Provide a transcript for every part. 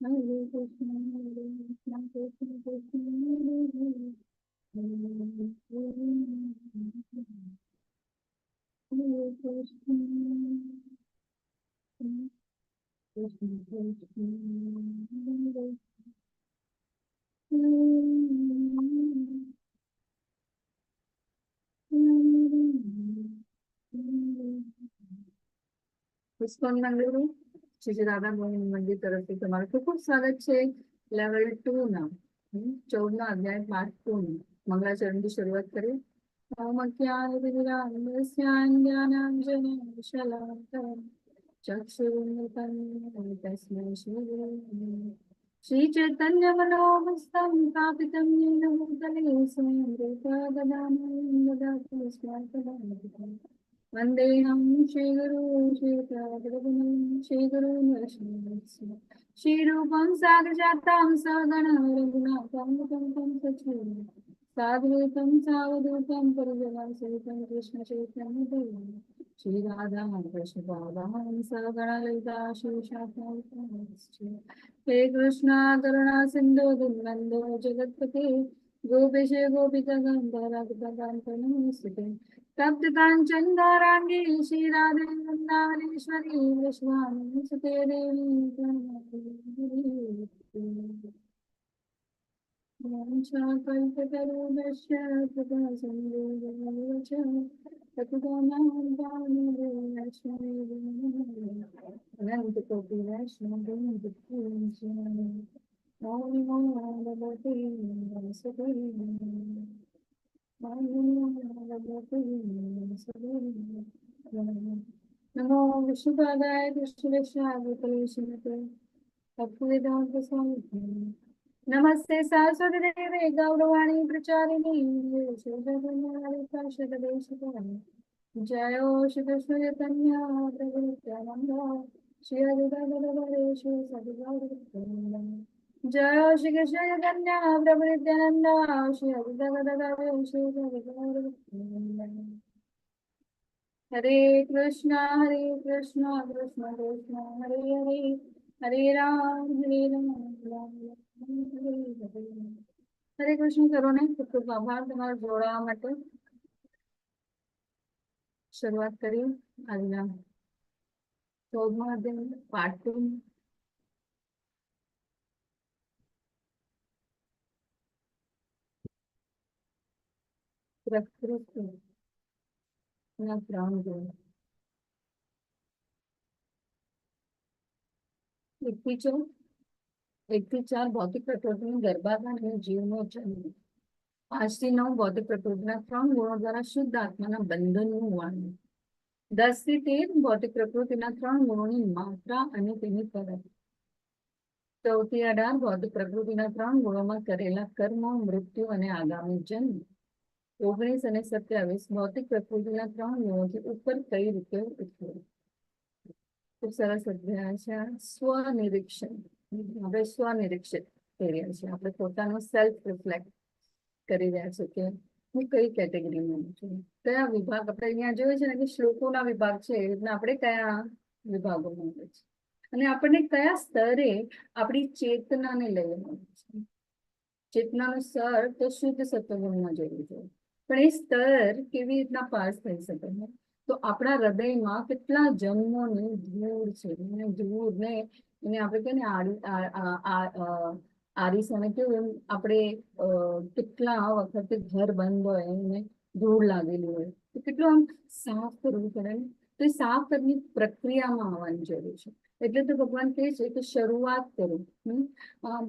Hare Krishna, Hare Krishna, Krishna Krishna, Hare Hare. Hare Krishna, Krishna Krishna, Hare ISKCON Mangaluru Shri Shri Radha Govind મંદિર તરફથી તમારું ખૂબ ખૂબ સ્વાગત છે. લેવલ ટુ ના 14મા અધ્યાય, પાર્ટ ટુ મંગળાચરણથી શરૂઆત કરીએ. ઓમ અજ્ઞાનતિમિરાંધસ્યાજ્ઞાનાંજનશલાકં ચક્ષુરુન્મિલિतं તસ્મૈ શ્રી ગુરવે નમઃ. શ્રી ચૈતન્ય મનોભીષ્ટં સ્થાપિतं યેન ભૂતલે સ્વયં રૂપઃ કદા દદાતિ સ્વાર્થદાનિકम्. વંદેહં શ્રીગુરુ શ્રીપાદપદ્મં શ્રીગુરુ વૈષ્ણવશ્ચ શ્રીરૂપં સાગરજાતાં સગણ રઘુનાથં तं तं સચિવ સાદ્વૈतं સાવધૂतं પરિજनं સહિतं કૃષ્ણ ચૈતન્ય દેવं શ્રી રાધા કૃષ્ણ પાદાં સગણ લલિતા શ્રી શાખાશ્ચ. હે કૃષ્ણ કરુણા સિંધુ દીનબંધો જગત્પતે ગોપેશ ગોપિકા કાંત નમસ્તુતે. તપ્ત કાંચન ગૌરાંગી શ્રી રાધે વૃંદાવનેશ્વરી વૃષભાનુસુતે દેવી. વાંછાકલ્પતરુભ્યશ્ચ કૃપા સિંધુભ્યેવ ચ પતિતાનાં પાવનેભ્યો વૈષ્ણવેભ્યો નમઃ. અનંત કોટિ વૈષ્ણવ ઓમ નમો ભગવતે વાસુદેવાય. ઓમ નમો ભગવતે વાસુદેવાય. નમો વિષ્ણુપાદાય કૃષ્ણ ભૂતલે શ્રીમતે ભક્તિવેદાંત સ્વામી. નમસ્તે સરસ્વતી દેવે ગૌરવાણી પ્રચારિણી. જય શ્રી કૃષ્ણ ચૈતન્ય પ્રભુ નિત્યાનંદ શ્રી અદ્વૈત ગદાધર શ્રી સદગૌર. જય શ્રી કૃષ્ણ ચૈતન્ય પ્રભુ નિત્યાનંદ શ્રી અદ્વૈત ગદાધર શ્રી સદગૌર. હરે કૃષ્ણ હરે કૃષ્ણ કૃષ્ણ કૃષ્ણ હરે હરે, હરે રામ હરે રામ રામ રામ હરે હરે. હરે કૃષ્ણ સર્વને. ખૂબ ખૂબ આભાર તમારો જોડાવા માટે. શરૂઆત કરી આજના 14મા અધ્યાય, પાર્ટ ટુ, પ્રકૃતિ ના ત્રણ ગુણ. એકથી ચાર, 1થી 4 ભૌતિક પ્રકૃતિનું ગર્ભાધાન અને જીવનો જન્મ. 5થી 9 ભૌતિક પ્રકૃતિના ત્રણ ગુણો દ્વારા શુદ્ધ આત્માના બંધનનું વર્ણન. 10થી 13 ભૌતિક પ્રકૃતિના ત્રણ ગુણોની માત્રા અને તેની પરત. 14થી 18 ભૌતિક પ્રકૃતિના ત્રણ ગુણોમાં કરેલા કર્મ, મૃત્યુ અને આગામી જન્મ. 19 અને 27 ભૌતિક પ્રકૃતિના ત્રણ ગુણોથી ઉપર કઈ રીતે ઉઠવું? ખૂબ સરસ અધ્યાય છે આ. સ્વનિરીક્ષણ. આપણે સ્વનિરીક્ષિત થઈ રહ્યા છીએ. આપણે પોતાનું સેલ્ફ રિફ્લેક્ટ કરી રહ્યા છે કે હું કઈ કેટેગરીમાં છું, કયા વિભાગ. આપણે અહીંયા જોઈએ છે ને કે શ્લોકોના વિભાગ છે, એ રીતના આપણે કયા વિભાગોમાં આવે છે અને આપણને કયા સ્તરે આપણી ચેતનાને લઈ આવે છે. ચેતનાનું સ્તર તો શુદ્ધ સત્વગુણમાં જવું જોઈએ, પણ એ સ્તર કેવી રીતના પાસ થઈ શકે છે? તો આપણા હૃદયમાં કેટલા જન્મોની ધૂળ છે અને ધૂળ ને એને આપણે કહીએ ને આરીસાને કેવું એમ આપણે કેટલા વખતે ઘર બંધ હોય એને ધૂળ લાગેલી હોય તો કેટલું આમ સાફ કરવું પડે ને? તો એ સાફ કરવાની પ્રક્રિયામાં આવવાની જરૂર છે. એટલે તો ભગવાન કહે છે કે શરૂઆત કરો. હમ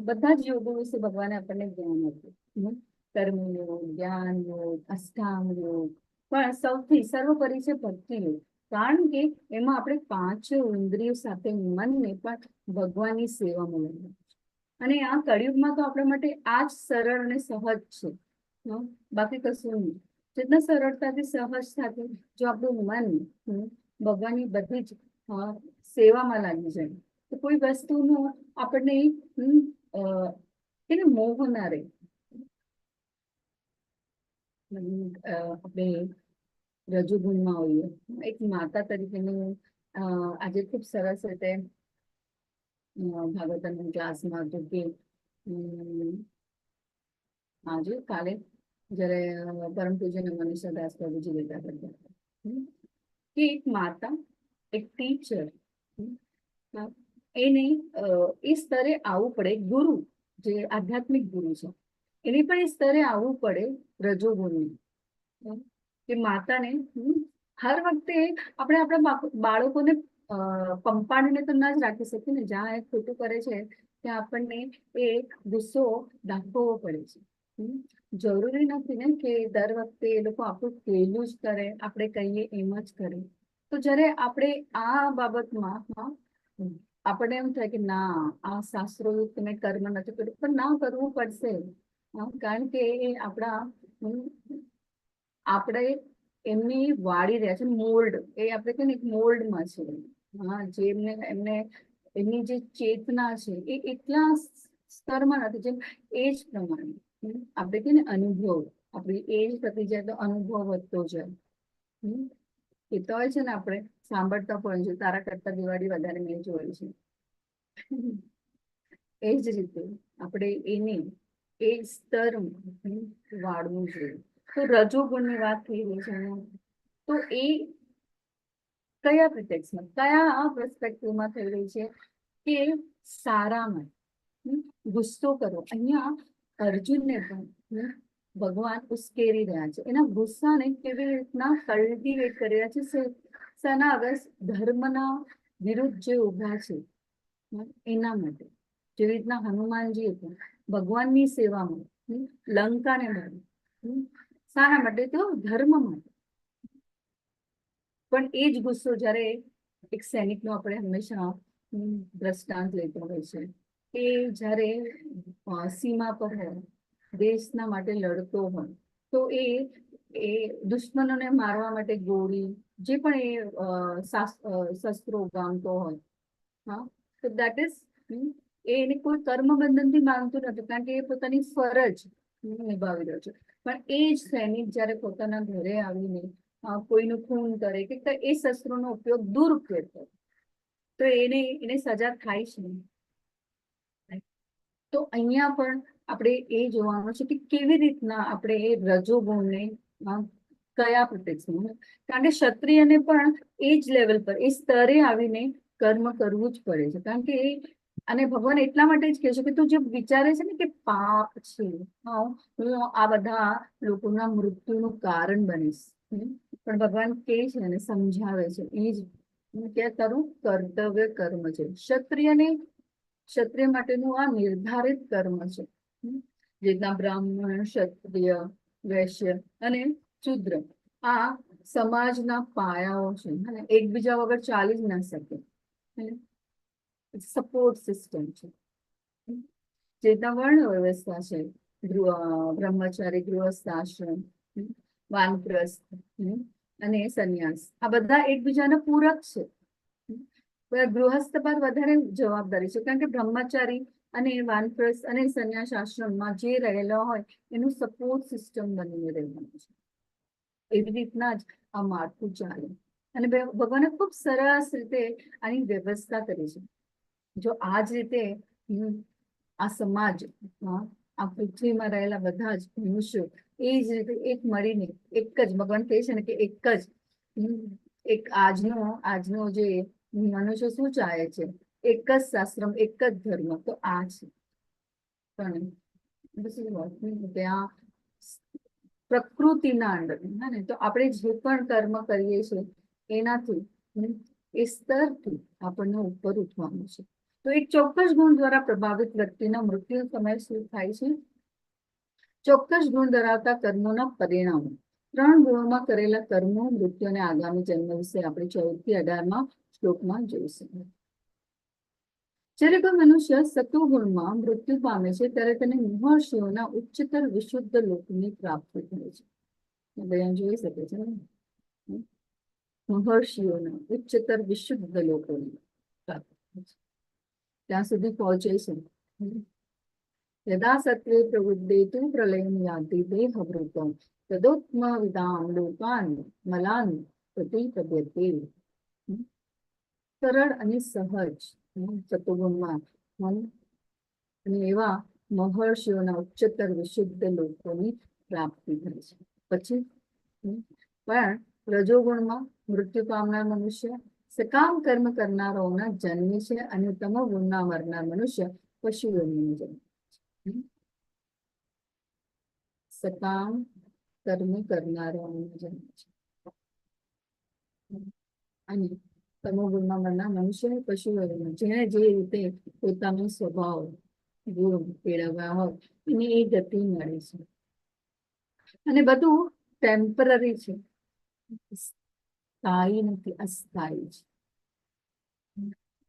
બધા જ યોગો વિશે ભગવાને આપણને જ્ઞાન આપ્યું, કર્મ યોગ, જ્ઞાન યોગ, અષ્ટાંગ યોગ, પણ સૌથી સર્વોપરી છે ભક્તિ યોગ, કારણ કે એમાં આપણે પાંચ ઇન્દ્રિયો સાથે મનને પણ ભગવાનની સેવામાં લઈએ. અને આ કળિયુગમાં તો આપણા માટે આ જ સરળ અને સહજ છે, બાકી કશું નહીં. જેટલા સરળતાથી, સહજતાથી જો આપણું મન ભગવાનની બધી જ સેવામાં લાગી જાય તો કોઈ વસ્તુનો આપણને એને મોહ ના રહે. આપણે રજોગુણમાં હોઈએ. એક માતા તરીકેનું આજે ખૂબ સરસ રીતે ભાગવતના ક્લાસમાં હતું કે આજે કાલે જ્યારે પરમ પૂજ્ય મનીષા દાસ પ્રભુજી લેતા હતા કે એક માતા, એક ટીચર, એને એ સ્તરે આવવું પડે. ગુરુ જે આધ્યાત્મિક ગુરુ છે એને પણ એ સ્તરે આવવું પડે રજોગુણની, કે માતાને હર વખતે આપણે આપણા બાળકોને પંપાડીને તો ના જ રાખી શકીએ ને. જ્યાં એ ખોટું કરે છે ત્યાં આપણને એ ગુસ્સો દાખવવો પડે છે. જરૂરી નથી ને કે દર વખતે એ લોકો આપણું કહેલું જ કરે, આપણે કહીએ એમ જ કરે. તો જ્યારે આપણે આ બાબતમાં આપણને એમ થાય કે ના, આ શાસ્ત્રોયુક્ત મેં કર્મ નથી કર્યું, પણ ના કરવું પડશે, કારણ કે એ આપણા આપણે એમની વાળી રહ્યા છે. મોલ્ડ એ આપણે કહીએ ને, એક મોલ્ડમાં છે. હા, જે એમને એમને એમની જે ચેતના છે એ એટલા સ્તરમાં નથી જેમ એ જ પ્રમાણે આપણે કહીએ ને અનુભવ, આપણી એજ થતી જાય તો અનુભવ વધતો જાય. એ તો હોય છે ને, આપણે સાંભળતા પણ છે, તારા કરતા દિવાળી વધારે મેં જોઈ છે. એ જ રીતે આપણે એને એ સ્તર વાળવું જોઈએ. તો રજોગુણની વાત થઈ રહી છે અહીંયા. તો એ કયા પ્રિટેક્સમાં, કયા પર્સપેક્ટિવમાં થઈ રહી છે કે સારામાં ગુસ્સો કરો. અહીંયા અર્જુનને પણ ભગવાન ઉશ્કેરી રહ્યા છે. એના ગુસ્સાને કેવી રીતના કલ્ટિવેટ કરી રહ્યા છે? શેના આગળ? ધર્મના વિરુદ્ધ જે ઉભા છે એના માટે. જેવી રીતના હનુમાનજી પણ ભગવાનની સેવામાં લંકાને મારી. શાના માટે? તો ધર્મ માટે. પણ એ જ ગુસ્સો જ્યારે એક સૈનિકનો આપણે હંમેશા દ્રષ્ટાંત લેતો હોય છે કે જ્યારે સીમા પર હોય, દેશના માટે લડતો હોય, તો એ એ દુશ્મનોને મારવા માટે ગોળી, જે પણ એ શસ્ત્રો ઉગામતો હોય, હા, તો that is એ એને કોઈ કર્મ બંધનથી માનતું નથી, કારણ કે એ પોતાની ફરજ નિભાવી રહ્યો છે. પણ એ જ સૈનિક જ્યારે પોતાના ઘરે આવીને કોઈનું ખૂન કરે કે એ શસ્ત્રોનો ઉપયોગ દુરુપયોગ કરે, તો એને એને સજા થાય છે. તો અહીંયા પણ આપણે એ જોવાનું છે કે કેવી રીતના આપણે એ રજોગુણને કયા પ્રિટેક્સમાં, કારણ કે ક્ષત્રિયને પણ એ જ લેવલ પર, એ સ્તરે આવીને કર્મ કરવું જ પડે છે. કારણ કે એ અને ભગવાન એટલા માટે જ કહે છે કે તું જે વિચારે છે ને કે પાપ છે, હા, હું આ બધા લોકોના મૃત્યુનું કારણ બનીશ, પણ ભગવાન કહે છે અને સમજાવે છે એ જ કે તારું કર્તવ્ય કર્મ છે. ક્ષત્રિયને, ક્ષત્રિય માટેનું આ નિર્ધારિત કર્મ છે. જે રીતના બ્રાહ્મણ, ક્ષત્રિય, વૈશ્ય અને શૂદ્ર આ સમાજના પાયાઓ છે અને એકબીજા વગર ચાલી જ ના શકે, સપોર્ટ સિસ્ટમ છે. જે રીતના વર્ણ વ્યવસ્થા છે, બ્રહ્મચારી, ગૃહસ્થાશ્રમ, વાનપ્રસ્થ અને સંન્યાસ, આ બધા એકબીજાના પૂરક છે. ગૃહસ્થ પર વધારે જવાબદારી છે, કારણ કે બ્રહ્મચારી અને વાનપ્રસ્થ અને સંન્યાસ આશ્રમમાં જે રહેલા હોય એનું સપોર્ટ સિસ્ટમ બનીને રહેવાનું છે. એવી રીતના જ આ માળખું ચાલે અને ભગવાને ખૂબ સરસ રીતે આની વ્યવસ્થા કરી છે. જો આ જ રીતે આ સમાજ, આ પૃથ્વીમાં રહેલા બધા જ મનુષ્યો એ જ રીતે એક મળીને એક જ, ભગવાન કહે છે ને કે એક જ એક આજનો આજનો જે મનુષ્ય શું ચાહે છે? એક જ શાસ્ત્ર, એક જ ધર્મ, તો આ છે. પણ this is what, ત્યાં પ્રકૃતિના અંદર, હા ને, તો આપણે જે પણ કર્મ કરીએ છીએ એનાથી એ સ્તરથી આપણને ઉપર ઉઠવાનું છે. તો એક ચોક્કસ ગુણ દ્વારા પ્રભાવિત વ્યક્તિના મૃત્યુ સમય શું થાય છે? ચોક્કસ ગુણ ધરાવતા કર્મોના પરિણામો. ત્રણ ગુણોમાં કરેલા કર્મો, મૃત્યુ અને આગામી જન્મ વિશે આપણે 14 થી 18મા શ્લોકમાં જોઈશું. જ્યારે કોઈ મનુષ્ય સત્વગુણમાં મૃત્યુ પામે છે ત્યારે તેને મહર્ષિઓના ઉચ્ચતર વિશુદ્ધ લોકની પ્રાપ્તિ થાય છે. બયાન જોઈ શકે છે ને? મહર્ષિઓના ઉચ્ચતર વિશુદ્ધ લોકોની પ્રાપ્તિ થાય છે. ત્યાં સુધી પહોંચે છે. યદા સત્વે પ્રવૃદ્ધે તુ પ્રલયં યાતિ દેહભૃતમ તદોત્તમવિદાં લોકાન મલાન પ્રતિપદ્યતે. સરળ અને સહજ. સતોગુણમાં અને એવા મહર્ષિઓના ઉચ્ચતર વિશુદ્ધ લોકોની પ્રાપ્તિ થાય છે. પછી પણ રજોગુણમાં મૃત્યુ પામનાર મનુષ્ય સકામ કર્મ કરનારાઓના જન્મે છે અને તમો ગુણના મરનાર મનુષ્ય પશુ યોનિમાં જન્મે છે. સકામ કર્મ કરનારાઓનો જન્મ છે અને તમો ગુણમાં મરનાર મનુષ્ય પશુ યોનિમાં, જેને જે રીતે પોતાનો સ્વભાવ ગુણ કેળવ્યા હોય એને એ ગતિ મળે છે. અને બધું ટેમ્પરરી છે, સ્થાયી નથી, અસ્થાયી છે.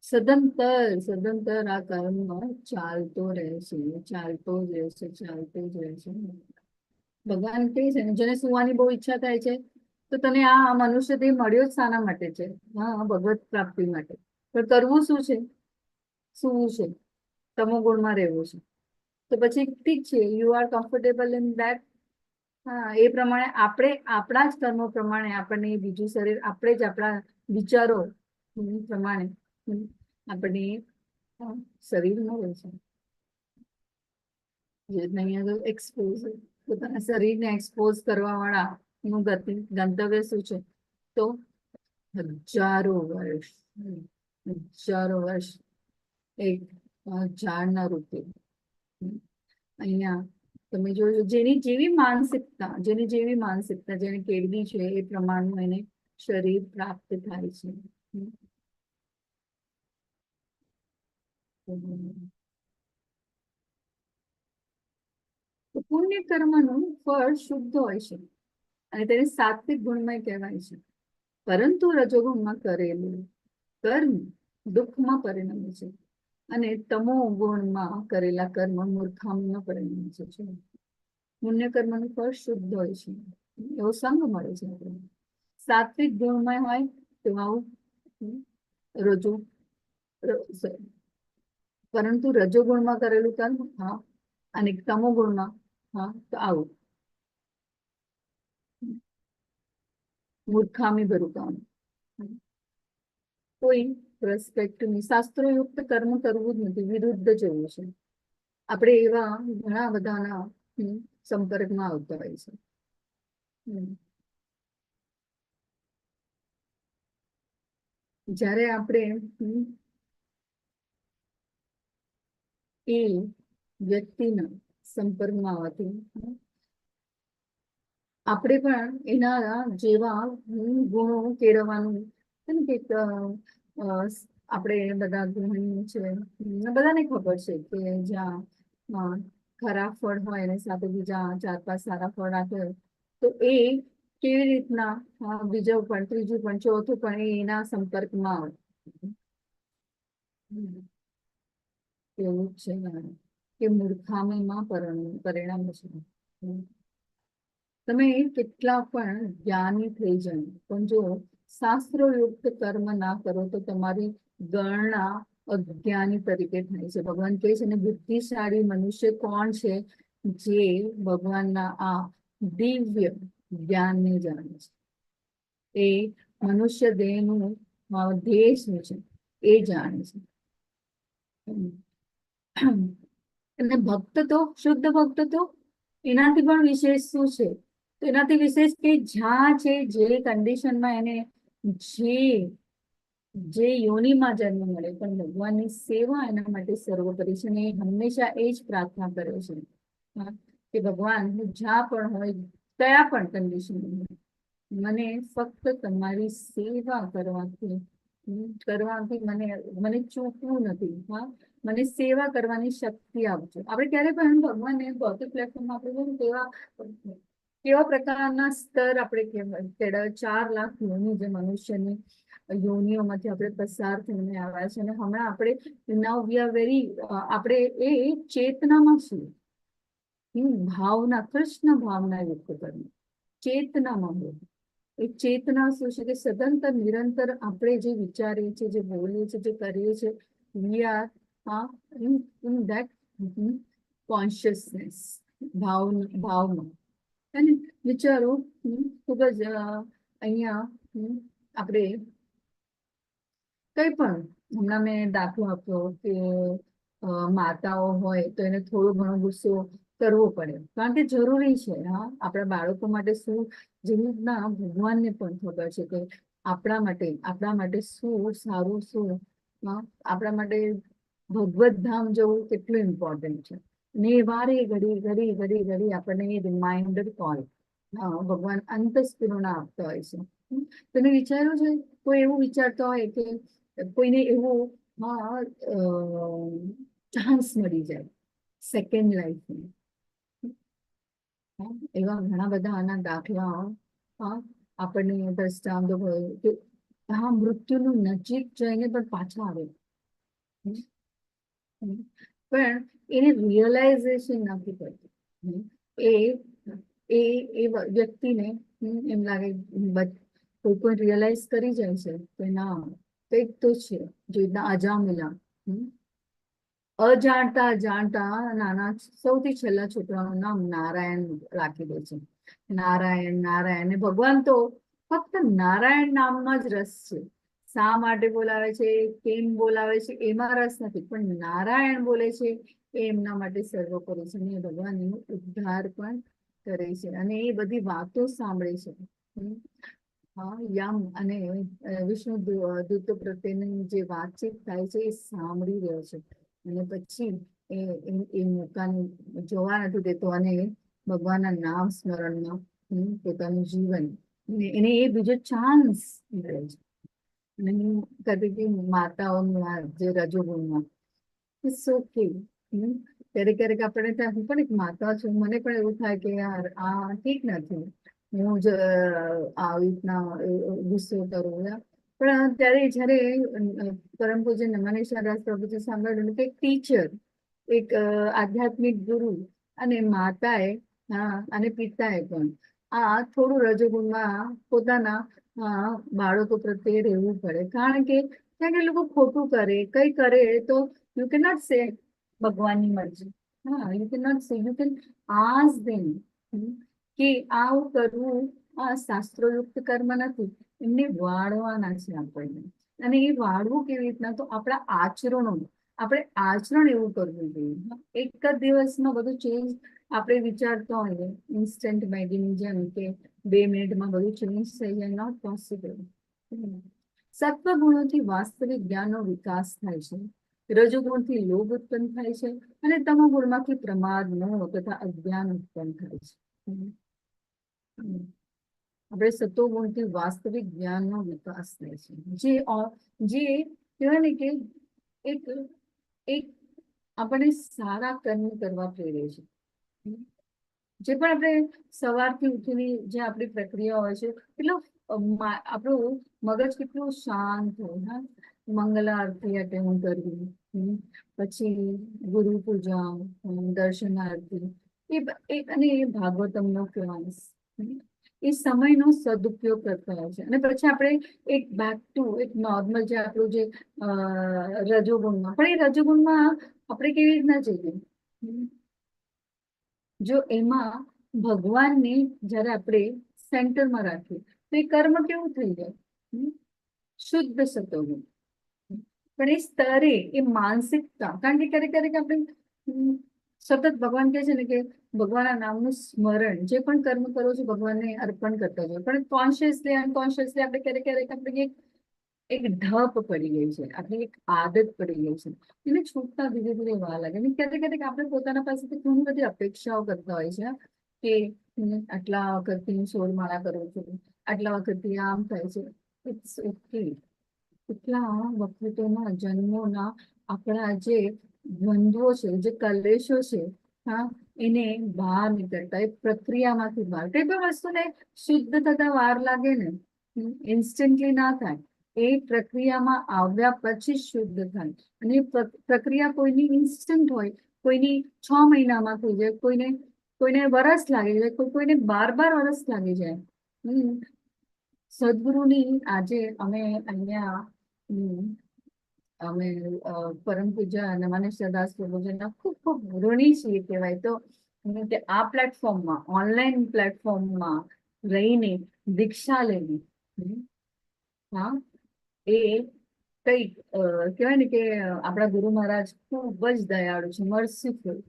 સદંતર સદંતર આ કર્મ ચાલતો રહે છે, ચાલતો જ રહેશે, ચાલતો જ રહેશે. ભગવાન કહે છે ને, જેને સુવાની બહુ ઈચ્છા થાય છે, તો તને આ મનુષ્ય દેહ મળ્યો જ શાના માટે છે? હા, ભગવત પ્રાપ્તિ માટે. પણ કરવું શું છે? શું છે? તમો ગુણમાં રહેવું છે. તો પછી ઠીક છે, you are comfortable in that. હા, એ પ્રમાણે આપણે આપણા જ કર્મો પ્રમાણે આપણને બીજું શરીર, આપણે જ આપણા વિચારો પ્રમાણે આપણને શરીર મળે છે. જે અહીંયા એક્સપોઝ, પોતાના શરીરને એક્સપોઝ કરવા વાળા નું ગતિ ગંતવ્ય શું છે? તો હજારો વર્ષ, હજારો વર્ષ એક ઝાડના રૂપે. અહીંયા તમે જોજો, જેની જેવી માનસિકતા, જેની જેવી માનસિકતા જેને કેળવી છે, એ પ્રમાણનું એને શરીર પ્રાપ્ત થાય છે. તો પુણ્ય કર્મનું ફળ શુદ્ધ હોય છે અને તેને સાત્વિક ગુણમય કહેવાય છે, પરંતુ રજોગુણમાં કરેલું કર્મ દુઃખમાં પરિણમે છે અને તમો ગુણમાં કરેલા કર્મ મૂર્ખામીમાં પરિણમે છે. પુણ્ય કર્મનું ફળ શુદ્ધ હોય છે, એવો સંગ મળે છે આપણને. સાત્વિક ગુણમય હોય તો આવું રજો, પરંતુ રજોગુણમાં કરેલું કર્મ, હા, અને તમો ગુણમાં, હા, તો આવું મૂર્ખામી ભર્યું કામ. કોઈ રેસ્પેક્ટ નહીં. શાસ્ત્રોયુક્ત કર્મ કરવું જ નથી, વિરુદ્ધ જવું છે. આપણે એવા ઘણા બધાના સંપર્કમાં આવતા હોય છે. જ્યારે આપણે એ વ્યક્તિના સંપર્કમાં આવવાથી આપણે પણ એના જેવા ગુણો કેળવવાનું છે ને, કે આપણે બધા ગૃહિણી છે, બધાને ખબર છે કે જ્યાં ખરાબ ફળ હોય એની સાથે બીજા ચાર પાંચ સારા ફળ આપે તો એ કેવી રીતના બીજો પણ, ત્રીજું પણ, ચોથું પણ એ એના સંપર્કમાં આવે. એવું જ છે કે મૂર્ખામીમાં પરિણામ છે. તમે કેટલા પણ જ્ઞાની થઈ જાય, પણ જો શાસ્ત્રોયુક્ત કર્મ ના કરો તો તમારી ગણના અજ્ઞાની તરીકે થાય છે. ભગવાન કહે છે ને, બુદ્ધિશાળી મનુષ્ય કોણ છે? જે ભગવાનના આ દિવ્ય જ્ઞાનને જાણે છે. એ મનુષ્ય દેહનું ધ્યેય શું છે એ જાણે છે. અને ભક્ત તો, શુદ્ધ ભક્ત તો એનાથી પણ વિશેષ શું છે? તો એનાથી વિશેષ કે જ્યાં છે, જે કન્ડિશનમાં એને જે જે યોનિમાં જન્મ મળે, પણ ભગવાનની સેવા એના માટે સર્વોપરી છે. અને એ હંમેશા એ જ પ્રાર્થના કરે છે કે ભગવાન, હું જ્યાં પણ હોય, કયા પણ કન્ડિશનમાં, મને ફક્ત તમારી સેવા કરવાથી કરવાથી મને મને ચૂકવું નથી. હા, મને સેવા કરવાની શક્તિ આપજો. આપણે ક્યારે પણ ભગવાનને ભૌતિક પ્લેટફોર્મમાં આપણે કેવા કેવા પ્રકારના સ્તર આપણે કહેવાય, 4 લાખ યોની જે મનુષ્યની યોનિઓમાંથી આપણે પસાર થઈને આવ્યા છે અને હમણાં આપણે નાવ we are very, આપણે એ ચેતનામાં છીએ. ભાવના, કૃષ્ણ ભાવના યુક્ત કરવી, ચેતનામાં હોય. એ ચેતના શું છે? કે સદંતર નિરંતર આપણે જે વિચારીએ છીએ, જે બોલીએ છીએ, જે કરીએ છીએ, we are in that consciousness, ભાવ ભાવમાં. અને વિચારો ખૂબ જ અહીંયા આપણે કઈ પણ હમણાં મેં દાખલો આપ્યો કે માતાઓ હોય તો એને થોડો ઘણો ગુસ્સો કરવો પડે, કારણ કે જરૂરી છે. હા, આપણા બાળકો માટે શું, જેવી રીતના ભગવાનને પણ ખબર છે કે આપણા માટે શું સારું, શું, હા, આપણા માટે ભગવત ધામ જવું કેટલું ઇમ્પોર્ટન્ટ છે. ને એ વારે ઘડી ઘડી ઘડી ઘડી આપણને એ રિમાઇન્ડર કોલ, હા, ભગવાન અંતસ્ફુરણા આપતા હોય છે. તમે વિચાર્યું છે, કોઈ એવું વિચારતો હોય કે કોઈને એવું, હા, ચાન્સ મળી જાય સેકન્ડ લાઈફમાં? એવા ઘણા બધા આના દાખલા, હા, આપણને દ્રષ્ટાંતો હોય કે, હા, મૃત્યુનું નજીક જઈને પણ પાછા આવે. પણ એને રિયલાઇઝેશન નથી પડતું. એ એ એ વ્યક્તિને એમ લાગે, કોઈ કોઈ રિયલાઇઝ કરી જાય છે કે ના, કંઈક તો છે. જે રીતના અજામિલા, અજાણતા જાણતા નાના સૌથી છેલ્લા છોકરાનું નામ નારાયણ રાખી દે છે. નારાયણ નારાયણ, ને ભગવાન તો ફક્ત નારાયણ નામમાં જ રસ છે. શા માટે બોલાવે છે, કેમ બોલાવે છે, એમાં રસ નથી, પણ નારાયણ બોલે છે એ એમના માટે સર્વોપરી છે. અને ભગવાન એનો ઉદ્ધાર પણ કરે છે અને એ બધી વાતો સાંભળે છે. હા, યમ અને વિષ્ણુ દૂતો પ્રત્યેની જે વાતચીત થાય છે એ સાંભળી રહ્યો છે અને પછી એ એ એ મોકાને જોવા નથી દેતો અને ભગવાનના નામ સ્મરણમાં પોતાનું જીવન એને એ બીજો ચાન્સ મળે છે. અને હું કહેતી હતી માતાઓનું આ જે રજોગુણમાં, it's okay. ક્યારેક ક્યારેક આપણે ત્યાં, હું પણ એક માતા છું, મને પણ એવું થાય કે યાર, આ ઠીક નથી, હું જ આવી રીતના ગુસ્સો કરું. પણ ત્યારે જ્યારે પરમ પૂજ્ય નમનેશ્વર દાસ પ્રભુજી સાંભળ્યું કે એક ટીચર, એક આધ્યાત્મિક ગુરુ અને માતાએ, હા, અને પિતાએ પણ આ થોડું રજોગુણમાં પોતાના, હા, બાળકો પ્રત્યે રહેવું પડે, કારણ કે ત્યાં એ લોકો ખોટું કરે, કઈ કરે તો you can not સે ભગવાનની મરજી. હા, you can not say, you can ask them કે આવું કરવું આ શાસ્ત્રોયુક્ત કર્મ નથી. એમને વાળવાના છે આપણને. અને એ વાળવું કેવી રીતના? તો આપણા આચરણો, આપણે આચરણ એવું કરવું જોઈએ. એક જ દિવસમાં બધું ચેન્જ આપણે વિચારતા હોઈએ, ઇન્સ્ટન્ટ મેગીની જેમ કે 2 મિનિટમાં બધું ચેન્જ થઈ જાય, not possible. સત્વ ગુણોથી વાસ્તવિક જ્ઞાનનો વિકાસ થાય છે, રજોગુણથી લોભ ઉત્પન્ન થાય છે અને તમો ગુણમાંથી પ્રમાદ, મોહ તથા અજ્ઞાન ઉત્પન્ન થાય છે. આપણે સત્વગુણથી વાસ્તવિક જ્ઞાનનો વિકાસ થાય છે, જે જે કહેવાય ને કે એક એક આપણને સારા કર્મ કરવા પ્રેરે છે. જે પણ આપણે સવારથી ઉઠીને જે આપણી પ્રક્રિયા હોય છે, કેટલું આપણું મગજ કેટલું શાંત હોય. હા, મંગલ આરતી અટેન્ડ કરવી, પછી ગુરુ પૂજા, દર્શન આરતી, એ અને એ ભાગવતમનો ક્લાસ, એ સમયનો સદુપયોગ કરતા હોય છે. અને પછી આપણે એક બેક ટુ એક નોર્મલ જે આપણું જે રજોગુણમાં, પણ એ રજોગુણમાં આપણે કેવી રીતના જઈએ? જો એમાં ભગવાનને જ્યારે આપણે સેન્ટરમાં રાખીએ તો એ કર્મ કેવું થઈ જાય? શુદ્ધ સતોગુણ. પણ એ સ્તરે એ માનસિકતા, કારણ કે ક્યારેક ક્યારેક આપણે સતત ભગવાન કહે છે ને કે ભગવાનના નામનું સ્મરણ, જે પણ કર્મ કરો છો ભગવાનને અર્પણ કરતા જાઓ. પણ કોન્શિયસલી, અનકોન્શિયસલી આપણે ક્યારેક ક્યારેક આપણે એક એક ઢપ પડી ગઈ છે, આપણી એક આદત પડી ગઈ છે, એને છૂટતા ધીરે ધીરે વાર લાગે. અને ક્યારેક ક્યારેક આપણે પોતાના પાસેથી ઘણી બધી અપેક્ષાઓ કરતા હોય છે કે આટલા વખતથી હું 16 માળા કરું છું, આટલા વખતથી આમ થાય છે. It's okay. કેટલા વખતોના જન્મોના આપણા જે દ્વંદ્વો છે, જે કલેશો છે, હા, એને બહાર નીકળતા, એ પ્રક્રિયામાંથી બહાર, કઈ પણ વસ્તુને શુદ્ધ થતા વાર લાગે ને, ઇન્સ્ટન્ટલી ના થાય. એ પ્રક્રિયામાં આવ્યા પછી શુદ્ધ થાય. અને એ પ્રક્રિયા કોઈની ઇન્સ્ટન્ટ હોય, કોઈની 6 મહિનામાં થઈ જાય, કોઈને કોઈને વરસ લાગી જાય, કોઈ કોઈને 12 12 વરસ લાગી જાય. સદગુરુની આજે અમે અહીંયા અમે પરમ પૂજ્ય નમાનેશ્વર દાસ પ્રભુજીના ખૂબ ખૂબ ઋણી છીએ કહેવાય તો, કે આ પ્લેટફોર્મમાં, ઓનલાઈન પ્લેટફોર્મમાં રહીને દીક્ષા લેવી, હા, એ કંઈક કહેવાય ને કે આપણા ગુરુ મહારાજ ખૂબ જ દયાળુ છે, મર્સીફુલ.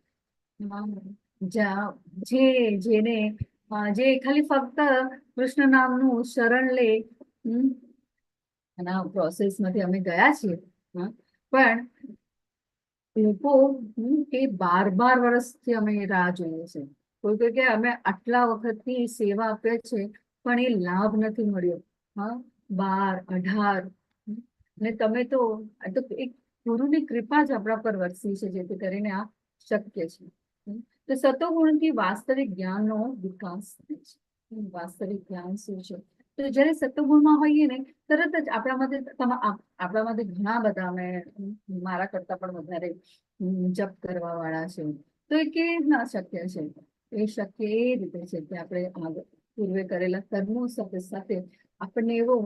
જ્યાં જે જેને જે ખાલી ફક્ત કૃષ્ણ નામનું શરણ લે, એના પ્રોસેસમાંથી અમે ગયા છીએ. પણ લોકો કે 12 12 વર્ષથી અમે રાહ જોઈએ છે. કોઈ કોઈ કે અમે આટલા વખતથી સેવા આપે છે પણ એ લાભ નથી મળ્યો. હા, 12, 18 ને તમે તો, આ તો એક ગુરુની કૃપા જ આપણા પર વરસી છે જેથી કરીને આ શક્ય છે. તો સતોગુણથી વાસ્તવિક જ્ઞાનનો વિકાસ થાય છે. વાસ્તવિક જ્ઞાન શું છે? તો જ્યારે સત્વગુણમાં હોઈએ ને, તરત જ આપણામાંથી આપણામાંથી ઘણા બધા, અમે મારા કરતા પણ વધારે જપ કરવા વાળા છે, તો એ કેવી રીતના શક્ય છે? એ શક્ય એ રીતે છે કે આપણે આગળ પૂર્વે કરેલા કર્મો સાથે સાથે આપણને એવો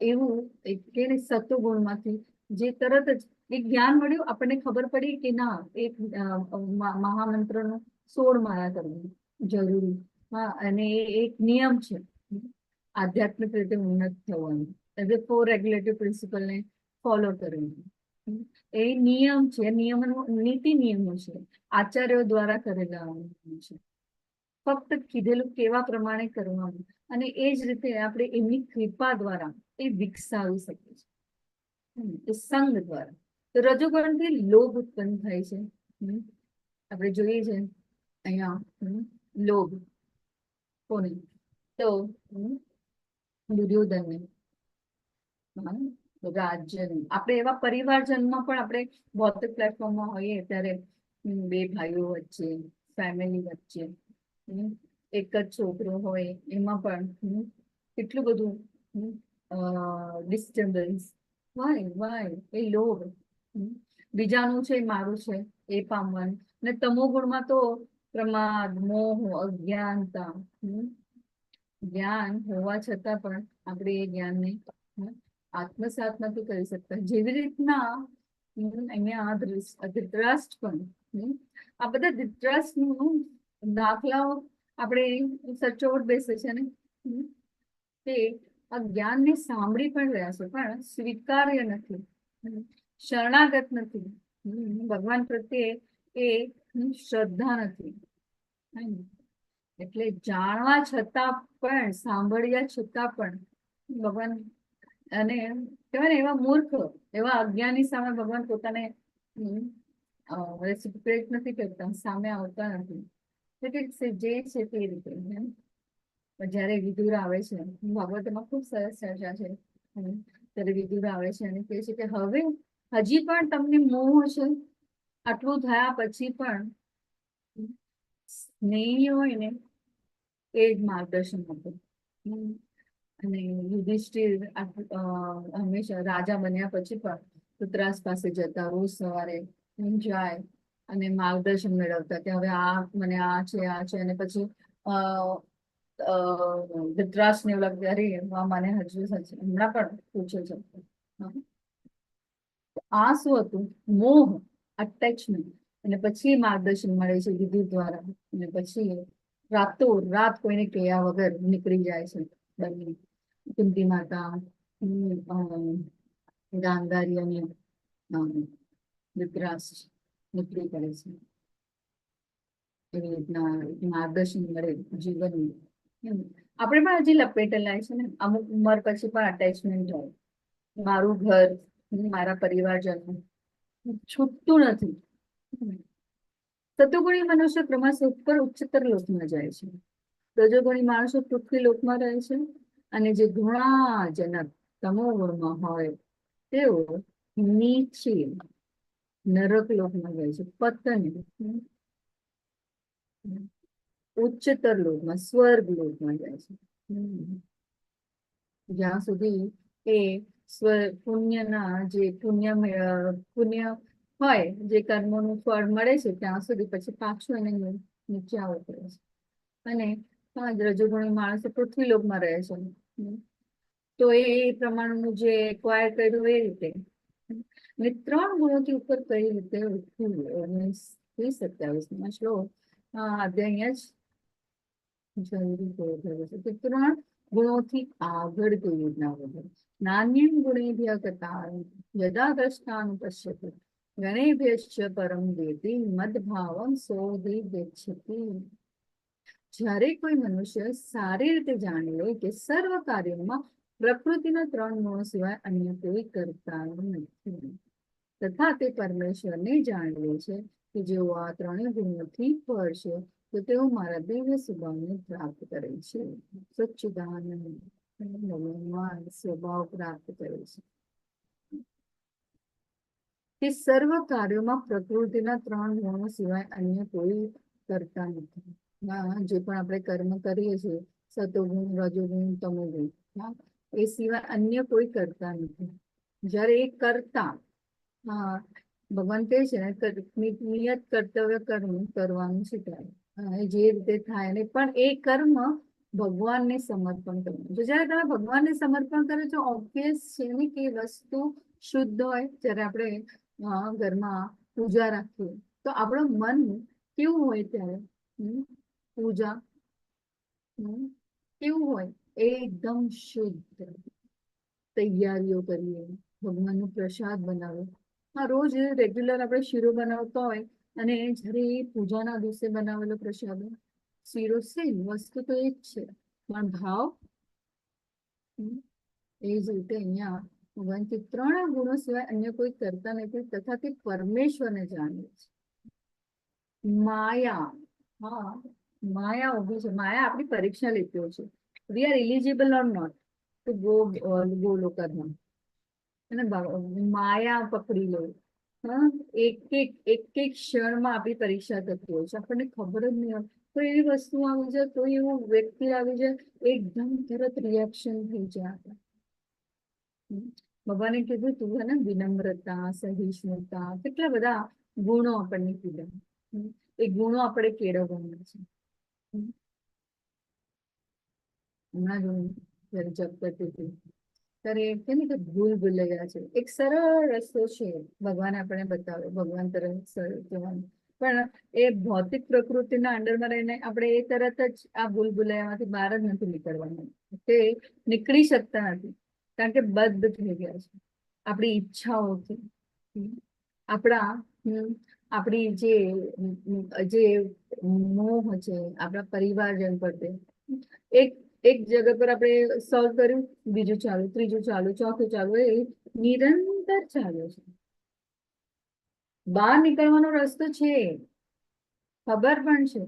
એવું એક કે ને સત્વગુણમાંથી જે તરત જ એક જ્ઞાન મળ્યું, આપણને ખબર પડી કે ના, એક મહામંત્રનું 16 માળા કરવી જરૂરી. હા, અને એ એક નિયમ છે આધ્યાત્મિક રીતે ઉન્નત થવાનું, એટલે ફોર રેગ્યુલેટિવ પ્રિન્સિપલને ફોલો કરવું એ નિયમ છે, નિયમનો નીતિ નિયમો છે, આચાર્યો દ્વારા કરેલા છે. ફક્ત કીધેલું કેવા પ્રમાણે કરવાનું અને એ જ રીતે આપણે એમની કૃપા દ્વારા એ વિકસાવી શકીએ છીએ, એ સંગ દ્વારા. તો રજોગુણથી લોભ ઉત્પન્ન થાય છે. આપણે જોઈએ છે અહીંયા લોભ કોને? તો દુર્યોધનને, હા, રાજ્યને. આપણે એવા પરિવારજનમાં પણ આપણે ભૌતિક પ્લેટફોર્મમાં હોઈએ ત્યારે બે ભાઈઓ વચ્ચે, ફેમિલી વચ્ચે, એક જ છોકરો હોય એમાં પણ કેટલું બધું ડિસ્ટર્બન્સ. વાય? વાય? એ લોભ. બીજાનું છે, મારું છે એ પામવાનું. ને તમો ગુણમાં તો પ્રમાદ, મોહ, અજ્ઞાનતા. જ્ઞાન હોવા છતાં પણ આપણે એ જ્ઞાનને આત્મસાત નથી કરી શકતા. જેવી રીતના અહીંયા ધૃતરાષ્ટ્ર પણ, આ બધા ધૃતરાષ્ટ્રનું દાખલાઓ આપણે સચોટ બેસે છે ને, તે આ જ્ઞાનને સાંભળી પણ રહ્યા છે પણ સ્વીકાર્ય નથી, શરણાગત નથી, ભગવાન પ્રત્યે એ શ્રદ્ધા નથી. એટલે જાણવા છતાં પણ, સાંભળ્યા છતાં પણ ભગવાન અને કહેવાય ને, એવા મૂર્ખ, એવા અજ્ઞાની સામે ભગવાન પોતાને રેસિપ્રોકેટ નથી કરતા, સામે આવતા નથી. એટલે કે જે છે તે રીતે એમ. પણ જ્યારે વિદુર આવે છે, ભાગવતમાં ખૂબ સરસ ચર્ચા છે, ત્યારે વિદુર આવે છે અને કહે છે કે હવે હજી પણ તમને મોહ છે? આટલું થયા પછી પણ? સ્નેહી હોય ને એ જ માર્ગદર્શન આપે. અને યુધિષ્ઠિર હંમેશા રાજા બન્યા પછી પણ ધૃતરાષ્ટ્ર પાસે જતા, રોજ સવારે જાય અને માર્ગદર્શન મેળવતા કે હવે આ મને આ છે, આ છે. અને પછી અ અ ધૃતરાષ્ટ્રને એવું લાગતું, અરે વાહ, મને હજુ હમણાં પણ પૂછે છે. હા. આ શું હતું? મોહ, અટેચમેન્ટ. અને પછી માર્ગદર્શન મળે છે વિદુર દ્વારા અને પછી રાતો રાત કોઈને કહ્યા વગર નીકળી જાય છે બંને, કુંતી માતા, ગાંધારી અને ધૃતરાષ્ટ્ર નીકળી પડે છે. એવી રીતના એક માર્ગદર્શન મળે જીવનનું. આપણે પણ હજી લપેટેલા છે ને, અમુક ઉંમર પછી પણ અટેચમેન્ટ હોય. મારું ઘર, મારા પરિવારજનો છૂટતું નથી. સત્વગુણી મનુષ્ય ક્રમશઃ ઉપર ઉચ્ચતર લોકમાં જાય છે, રજોગુણી માણસો પૃથ્વી લોકમાં રહે છે અને જે ઘૃણાજનક તમો ગુણમાં હોય તેઓ નીચે નરક લોકમાં જાય છે, પતન. ઉચ્ચતર લોકમાં, સ્વર્ગ લોકમાં જાય છે. જ્યાં સુધી એ સ્વ પુણ્યના જે પુણ્ય પુણ્ય હોય, જે કર્મોનું ફળ મળે છે ત્યાં સુધી, પછી પાછું એને નીચે આવવું પડે છે. અને રજોગુણી માણસો પૃથ્વી લોકમાં રહે છે. તો એ એ પ્રમાણેનું જે એક્વાયર કર્યું એ રીતે. અને ત્રણ ગુણોથી ઉપર કઈ રીતે ઉઠવું? 19 થી 27માં શ્લોક, અધ્યાય અહીંયા જ જરૂરી પૂરો થયો છે કે ત્રણ ગુણોથી આગળ કેવી રીતના વધે. ನಾಣ್ಯಂ ಗುಣೇಭ್ಯ ಕರ್ತಾರಂ ಯದಾ દ્ರಷ್ಟಾನುಪಶ್ಯತಿ ಗಣೇಭ್ಯಶ್ಚ પરમ વેતિ મદભાવમ સોધિગચ્છતિ. જ્યારે કોઈ મનુષ્ય સારી રીતે જાણી લે કે સર્વ કાર્યોમાં પ્રકૃતિના ત્રણ ગુણો સિવાય અન્ય કોઈ કરતા નથી તથા તે પરમેશ્વરને જાણી લે છે કે જેઓ આ ત્રણેય ગુણોથી પર છે, તો તેઓ મારા દિવ્ય સ્વભાવને પ્રાપ્ત કરે છે. સચ્ચિદાનંદ ભગવાન સ્વભાવ પ્રાપ્ત કરે છે કે સર્વ કાર્યોમાં પ્રકૃતિના ત્રણ ગુણો સિવાય અન્ય કોઈ કરતા નથી. હા, જે પણ આપણે કર્મ કરીએ છીએ, સતોગુણ, રજોગુણ, તમોગુણ, હા, એ સિવાય અન્ય કોઈ કરતા નથી. જ્યારે એ કરતા, હા, ભગવાન કહે છે ને, નિયત કર્તવ્ય કર્મ કરવાનું છે ત્યારે, હા, એ જે રીતે થાય ને, પણ એ કર્મ ભગવાનને સમર્પણ કરવાનું છે. જ્યારે તમે ભગવાનને સમર્પણ કરો છો, ઓબ્વિયસ છે ને કે એ વસ્તુ શુદ્ધ હોય. જ્યારે આપણે ઘરમાં પૂજા રાખીએ તો આપણું મન કેવું હોય ત્યારે? પૂજા કેવું હોય? એકદમ શુદ્ધ. તૈયારીઓ કરીએ, ભગવાનનો પ્રસાદ બનાવે. હા, રોજ રેગ્યુલર આપણે શીરો બનાવતા હોય અને જ્યારે એ પૂજાના દિવસે બનાવેલો પ્રસાદ હોય, શીરો સેમ વસ્તુ તો એ જ છે, પણ ભાવ. એ જ રીતે અહીંયા ભગવાન કે ત્રણ ગુણો સિવાય અન્ય કોઈ કરતા નથી તથા તે પરમેશ્વરને જાણે છે. માયા, હા, માયા ઊભી છે. માયા આપણી પરીક્ષા લેતી હોય છે, we are eligible or not to go Golokdham. અને માયા પકડી લે. હા, એક એક એક એક ક્ષણમાં આપણી પરીક્ષા થતી હોય છે. આપણને ખબર જ નહીં હોય, કોઈ એવી વસ્તુ આવી જાય, કોઈ એવું વ્યક્તિ આવી જાય, એકદમ તરત રિએક્શન થઈ જાય આપણે. ભગવાને કીધું તું હે ને, વિનમ્રતા, સહિષ્ણુતા, કેટલા બધા ગુણો આપણને કીધા. એ ગુણો આપણે કેળવવાના છે. હમણાં જ હું જયારે જપ કરતી હતી ત્યારે કે ને કે ભૂલ ભૂલૈયા છે. એક સરળ રસ્તો છે, ભગવાન આપણને બતાવે, ભગવાન તરફ જવાનું, પણ એ ભૌતિક પ્રકૃતિના અંડરમાં રહીને આપણે એ તરત જ આ ભૂલ ભૂલૈયામાંથી બહાર જ નથી નીકળવાનું. તે નીકળી શકતા નથી, કારણ કે બદ્ધ થઈ ગયા છે આપણી ઈચ્છાઓથી. આપણા આપણી જે જે મોહ છે આપણા પરિવારજન પ્રત્યે. એક એક જગત પર આપણે સોલ્વ કર્યું, બીજું ચાલુ, ત્રીજું ચાલુ, ચોથું ચાલુ, એ નિરંતર ચાલુ છે. બહાર નીકળવાનો રસ્તો છે, ખબર પણ છે,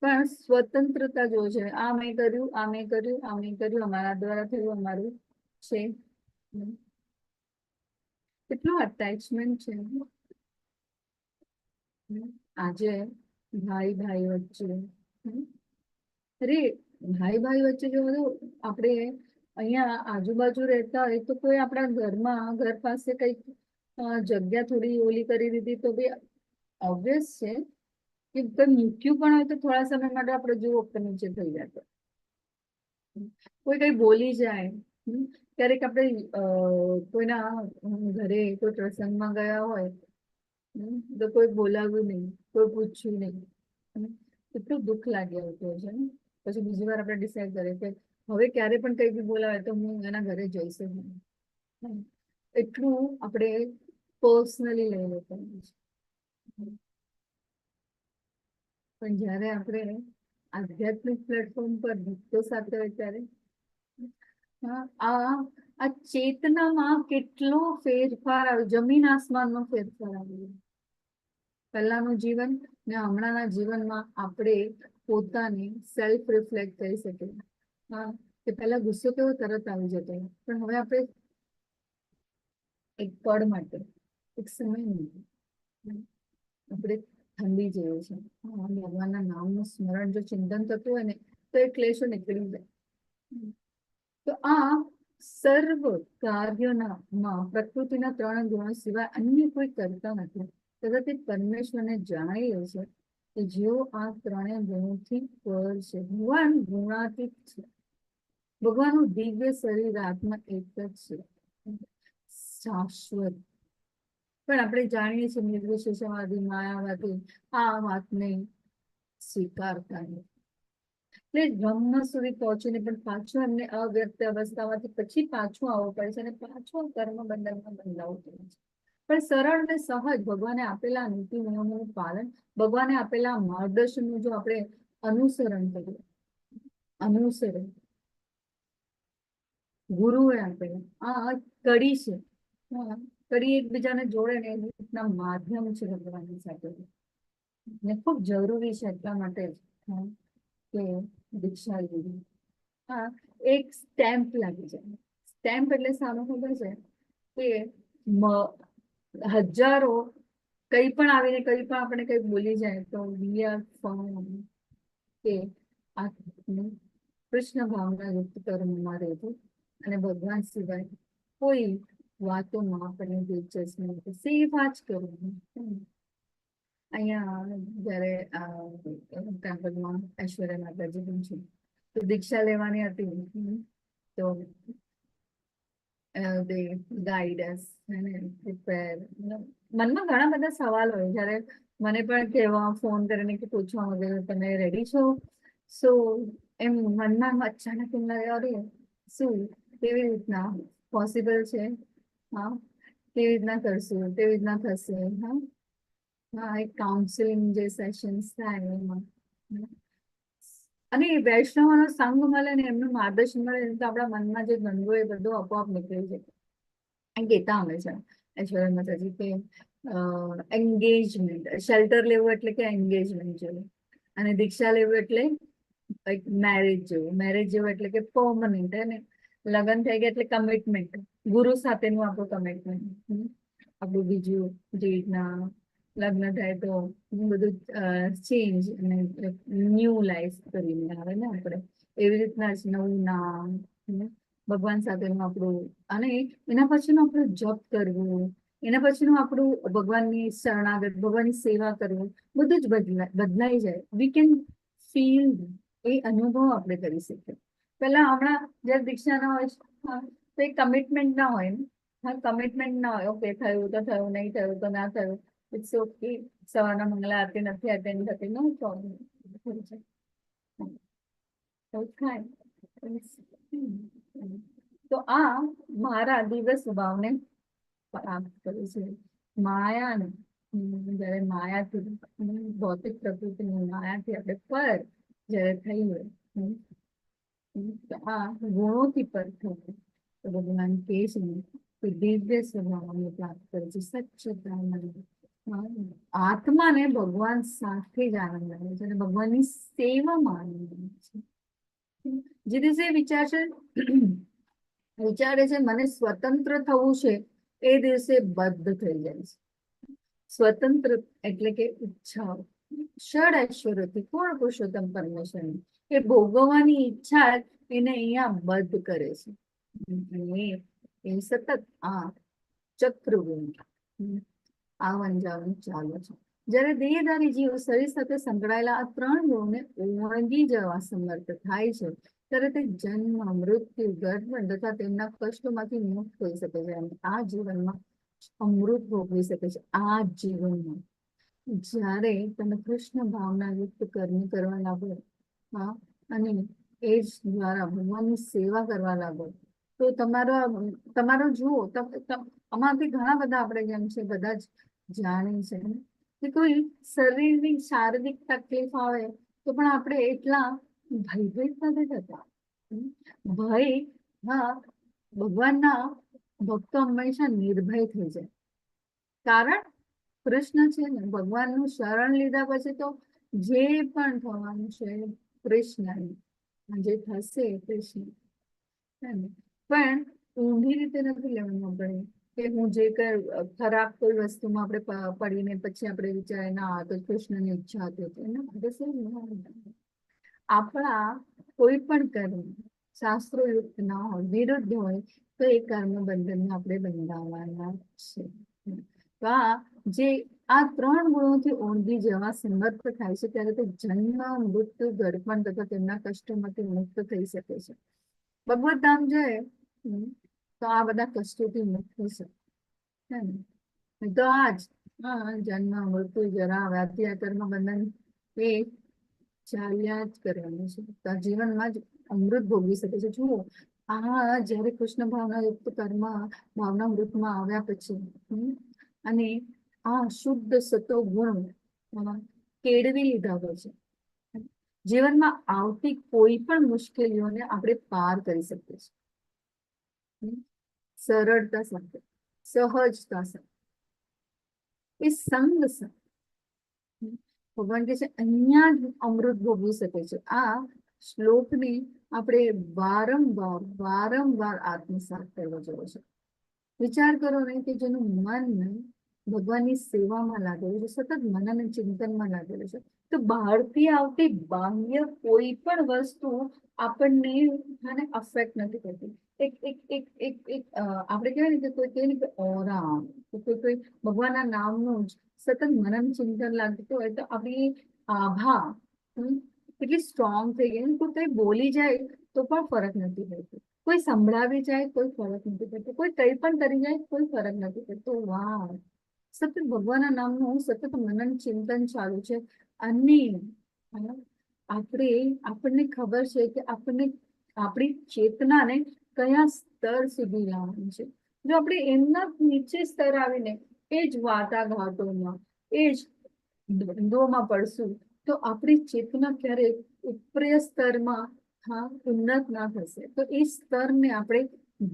પણ સ્વતંત્રતા જો છે, આ મેં કર્યું, આ મેં કર્યું, આ મેં કર્યું, અમારા દ્વારા થયું, અમારું છે. કેટલું અટેચમેન્ટ છે. આજે ભાઈ ભાઈ વચ્ચે, અરે ભાઈ ભાઈ વચ્ચે જો બધું આપણે અહીંયા આજુબાજુ રહેતા હોય તો કોઈ આપણા ઘરમાં, ઘર પાસે કંઈક જગ્યા થોડી ઓલી કરી દીધી તો બી ઓબ્વિયસ છે કે કંઈ મૂક્યું પણ હોય તો થોડા સમય માટે આપણે જીવ ઉપર નીચે થઈ જાય. કોઈ કઈ બોલી જાય, ક્યારેક આપણે કોઈના ઘરે કોઈ પ્રસંગમાં ગયા હોય, તો કોઈ બોલાવ્યું નહીં, કોઈ પૂછ્યું નહીં, કેટલું દુઃખ લાગી આવતું હોય છે ને? પછી બીજી વાર આપણે ડિસાઈડ કરીએ કે હવે ક્યારે પણ કંઈ બી બોલાવે તો હું એના ઘરે જઈશ જ નહીં. એટલું આપણે પર્સનલી લઈ લેતા હોઈએ છીએ. પણ જ્યારે આપણે આધ્યાત્મિક પ્લેટફોર્મ પર ભક્તો સાથે હોય ત્યારે, હા, આ આ ચેતનામાં કેટલો ફેરફાર આવ્યો, જમીન આસમાનનો ફેરફાર આવ્યો. પહેલાનું જીવન ને હમણાંના જીવનમાં આપણે પોતાને સેલ્ફ રિફ્લેક્ટ કરી શકીએ. હા, કે પહેલા ગુસ્સો કેવો તરત આવી જતો, પણ હવે આપણે એક પળ માટે, એક સમય માટે આપણે ઠંડી જઈએ છે. હા, ભગવાનના નામનું સ્મરણ જો ચિંતન થતું હોય ને, તો એ ક્લેશો નીકળી જાય. તો આ સર્વ કાર્યોના માં પ્રકૃતિના ત્રણ ગુણો સિવાય અન્ય કોઈ કરતા નથી તથા તે પરમેશ્વરને જાણી લે છે કે જેઓ આ ત્રણેય ગુણોથી પર છે. ભગવાન ગુણાતીત છે. ભગવાનનું દિવ્ય શરીર, આત્મા એક જ છે, શાશ્વત. પણ આપણે જાણીએ છીએ, નિર્વિશેષવાદી, માયાવાદી આ વાતને સ્વીકારતા નથી. એટલે બ્રહ્મ સુધી પહોંચીને પણ પાછું એમને અવ્યક્ત અવસ્થામાંથી પછી પાછું આવવું પડે છે અને પાછું કર્મ બંધનમાં બંધાવવું પડે છે. પણ સરળ અને સહજ ભગવાને આપેલા નીતિ નિયમોનું પાલન, ભગવાને આપેલા માર્ગદર્શનનું જો આપણે અનુસરણ કરીએ, અનુસરણ ગુરુએ આપેલા, આ કડી છે, હા, કડી એકબીજાને જોડે ને એ રીતના માધ્યમ છે ભગવાનની સાથે ને ખૂબ જરૂરી છે. એટલા માટે જ, હા, કે દીક્ષા લીધી, હા, એક સ્ટેમ્પ લાગી જાય. સ્ટેમ્પ એટલે સારું ખબર છે કે હજારો કઈ પણ આવીને કઈ પણ આપણે કઈ બોલી જાય તો we are firm કે આ કૃષ્ણ ભાવના યુક્ત કર્મમાં રહેવું અને ભગવાન સિવાય કોઈ વાતોમાં આપણને દિલચસ્પી નથી, સેવા જ કરવાની. અહીંયા જયારે કાંકરમાં ઐશ્વર્યા માતાજી પણ છે, તો દીક્ષા લેવાની હતી, તો they guide us અને પ્રિપેર. મનમાં ઘણા બધા સવાલ હોય. જ્યારે મને પણ કહેવા ફોન કરીને કે પૂછવા વગેરે, તમે રેડી છો? સો એમ મનમાં એમ અચાનક એમ લાગે, અરે, શું, કેવી રીતના પોસિબલ છે? હા, કેવી રીતના કરશું, કેવી રીતના થશે? હા હા એક કાઉન્સેલિંગ જે સેશન્સ થાય એમાં અને વૈષ્ણવોનો સંગ મળે ને એમનું માર્ગદર્શન મળે ને તો આપણા મનમાં જે દ્વંદ્વ એ બધું આપોઆપ નીકળી જાય. એ કહેતા હંમેશા ઐશ્વર્યા માતાજી કે એન્ગેજમેન્ટ, શેલ્ટર લેવું એટલે કે એન્ગેજમેન્ટ જેવું અને દીક્ષા લેવું એટલે એક મેરેજ જેવું. મેરેજ જેવું એટલે કે પરમનન્ટ, હે ને? લગ્ન થઈ ગયા એટલે કમિટમેન્ટ, ગુરુ સાથેનું આપણું કમિટમેન્ટ. આપણું બીજું જે રીતના લગ્ન થાય તો બધું ચેન્જ અને ન્યૂ લાઈફ કરીને આવે ને આપણે, એવી રીતના જ નવું નામ, ભગવાન સાથેનું આપણું અને એના પછીનું આપણું જપ કરવું, એના પછીનું આપણું ભગવાનની શરણાગત, ભગવાનની સેવા કરવું, બધું જ બદલાઈ જાય. We can feel, એ અનુભવ આપણે કરી શકીએ. પહેલા હમણાં જયારે દીક્ષા ના હોય, હા, તો એ કમિટમેન્ટ ના હોય ને. હા, કમિટમેન્ટ ના હોય. ઓકે, થયું તો થયું, નહીં થયું તો ના થયું, it's okay. સવારના મંગલા આરતી નથી અટેન્ડ થતી, નો પ્રોબ્લેમ, તો થાય. તો આ મારા દિવ્ય સ્વભાવને પ્રાપ્ત કરે છે. માયાને જયારે માયાથી, ભૌતિક પ્રકૃતિની માયાથી આપણે પર જયારે થઈએ, તો આ ગુણોથી પર થવું, તો ભગવાન કહે છે ને કે દિવ્ય સ્વભાવને પ્રાપ્ત કરે છે. સચ્ચિદાનંદ આત્માને ભગવાન સાથે જ આનંદ આવે છે અને ભગવાનની સેવામાં આનંદ આવે છે. જે દિવસે વિચારશે, વિચારે છે મને સ્વતંત્ર થવું છે, એ દિવસે બદ્ધ થઈ જાય છે. સ્વતંત્ર એટલે કે ઈચ્છાઓ, ષડ ઐશ્વર્યથી પૂર્ણ પુરુષોત્તમ પરમેશ્વરની એ ભોગવવાની ઈચ્છા એને અહીંયા બદ્ધ કરે છે અને એ સતત આ ચક્રવ્યૂહ આવન જાવન ચાલે છે. જ્યારે દેહધારી જીવ શરીર સાથે સંકળાયેલા આ ત્રણ ગુણોને ઓળંગી જવા સમર્થ થાય છે, ત્યારે તે જન્મ, મૃત્યુ, ગર્ભ તથા તેમના કષ્ટોમાંથી મુક્ત થઈ શકે છે અને આ જીવનમાં અમૃત ભોગવી શકે છે. આ જીવનમાં જ્યારે તમે કૃષ્ણ ભાવના યુક્ત કર્મ કરવા લાગો, હા, અને એ જ દ્વારા ભગવાનની સેવા કરવા લાગો, તો તમારો તમારો જુઓ, આમાંથી ઘણા બધા આપણે જેમ છે, બધા જ જાણે છે કે કોઈ શરીરની શારીરિક તકલીફ આવે તો પણ આપણે એટલા ભયભીત નથી થતા. ભય, હા, ભગવાનના ભક્તો હંમેશા નિર્ભય થઈ જાય, કારણ કૃષ્ણ છે ને. ભગવાનનું શરણ લીધા પછી તો જે પણ થવાનું છે કૃષ્ણ, જે થશે કૃષ્ણ. પણ ઊંધી રીતે નથી લેવાનું આપણે કે હું જે ખરાબ કોઈ વસ્તુમાં આપણે પડીને પછી આપણે વિચારે, ના, આ તો કૃષ્ણની ઈચ્છા હતી. એના માટે શું, આપણા કોઈ પણ કર્મ શાસ્ત્રોયુક્ત ના હોય, વિરુદ્ધ હોય, તો એ કર્મ બંધનમાં આપણે બંધાવાના છે. તો આ જે આ ત્રણ ગુણોથી ઓળંગી જવા સમર્થ થાય છે, ત્યારે તે જન્મ, મૃત્યુ, ગડપણ તથા તેમના કષ્ટોમાંથી મુક્ત થઈ શકે છે. ભગવત ધામ જાય તો આ બધા કષ્ટોથી મુક્ત થશે, હે ને? તો આ જ, હા, જન્મ, મૃત્યુ, જરા, વ્યાધિ, આ કર્મ બંધન એ ચાલ્યા જ કરવાનું છે. તો આ જીવનમાં જ અમૃત ભોગવી શકે છે. જુઓ, આ જયારે કૃષ્ણ ભાવના યુક્ત કર્મ ભાવનામૃતમાં આવ્યા પછી અને આ શુદ્ધ સતો ગુણ કેળવી લીધા પછી જીવનમાં આવતી કોઈ પણ મુશ્કેલીઓને આપણે પાર કરી શકીએ છીએ સરળતા સાથે, સહજતા સાથે, એ સંગ સાથે. ભગવાન કહે છે, અહીંયા જ અમૃત ભોગવી શકે છે. આ શ્લોકને આપણે વારંવાર વારંવાર આત્મસાત કરવો જોઈએ છે. વિચાર કરો ને કે જેનું મન ભગવાનની સેવામાં લાગેલું છે, સતત મનન અને ચિંતનમાં લાગેલું છે, તો બહારથી આવતી બાહ્ય કોઈ પણ વસ્તુ આપણને મને અફેક્ટ નથી કરતી. એક એક એક એક એક આપણે કહેવાય ને કે કોઈ કહે ને કે ઓરા, કોઈ કોઈ ભગવાનના નામનું જ સતત મનન ચિંતન લાગતું હોય તો આપણી આભા એટલી સ્ટ્રોંગ થઈ ગઈ, કોઈ કંઈ બોલી જાય તો પણ ફરક નથી પડતો, કોઈ સંભળાવી જાય કોઈ ફરક નથી પડતો, કોઈ કંઈ પણ કરી જાય કોઈ ફરક નથી પડતો. વાહ, સતત ભગવાનના નામનું સતત મનન ચિંતન ચાલુ છે અને આપણે આપણને ખબર છે કે આપણને આપણી ચેતનાને કયા સ્તર સુધી લાવવાની છે. જો આપણે એમના નીચે સ્તર આવીને એ જ વાટાઘાટોમાં, એ જ દ્વંદ્વોમાં પડશું, તો આપણી ચેતના ક્યારે ઉપરી સ્તરમાં, હા, ઉન્નત ના થશે. તો એ સ્તરને આપણે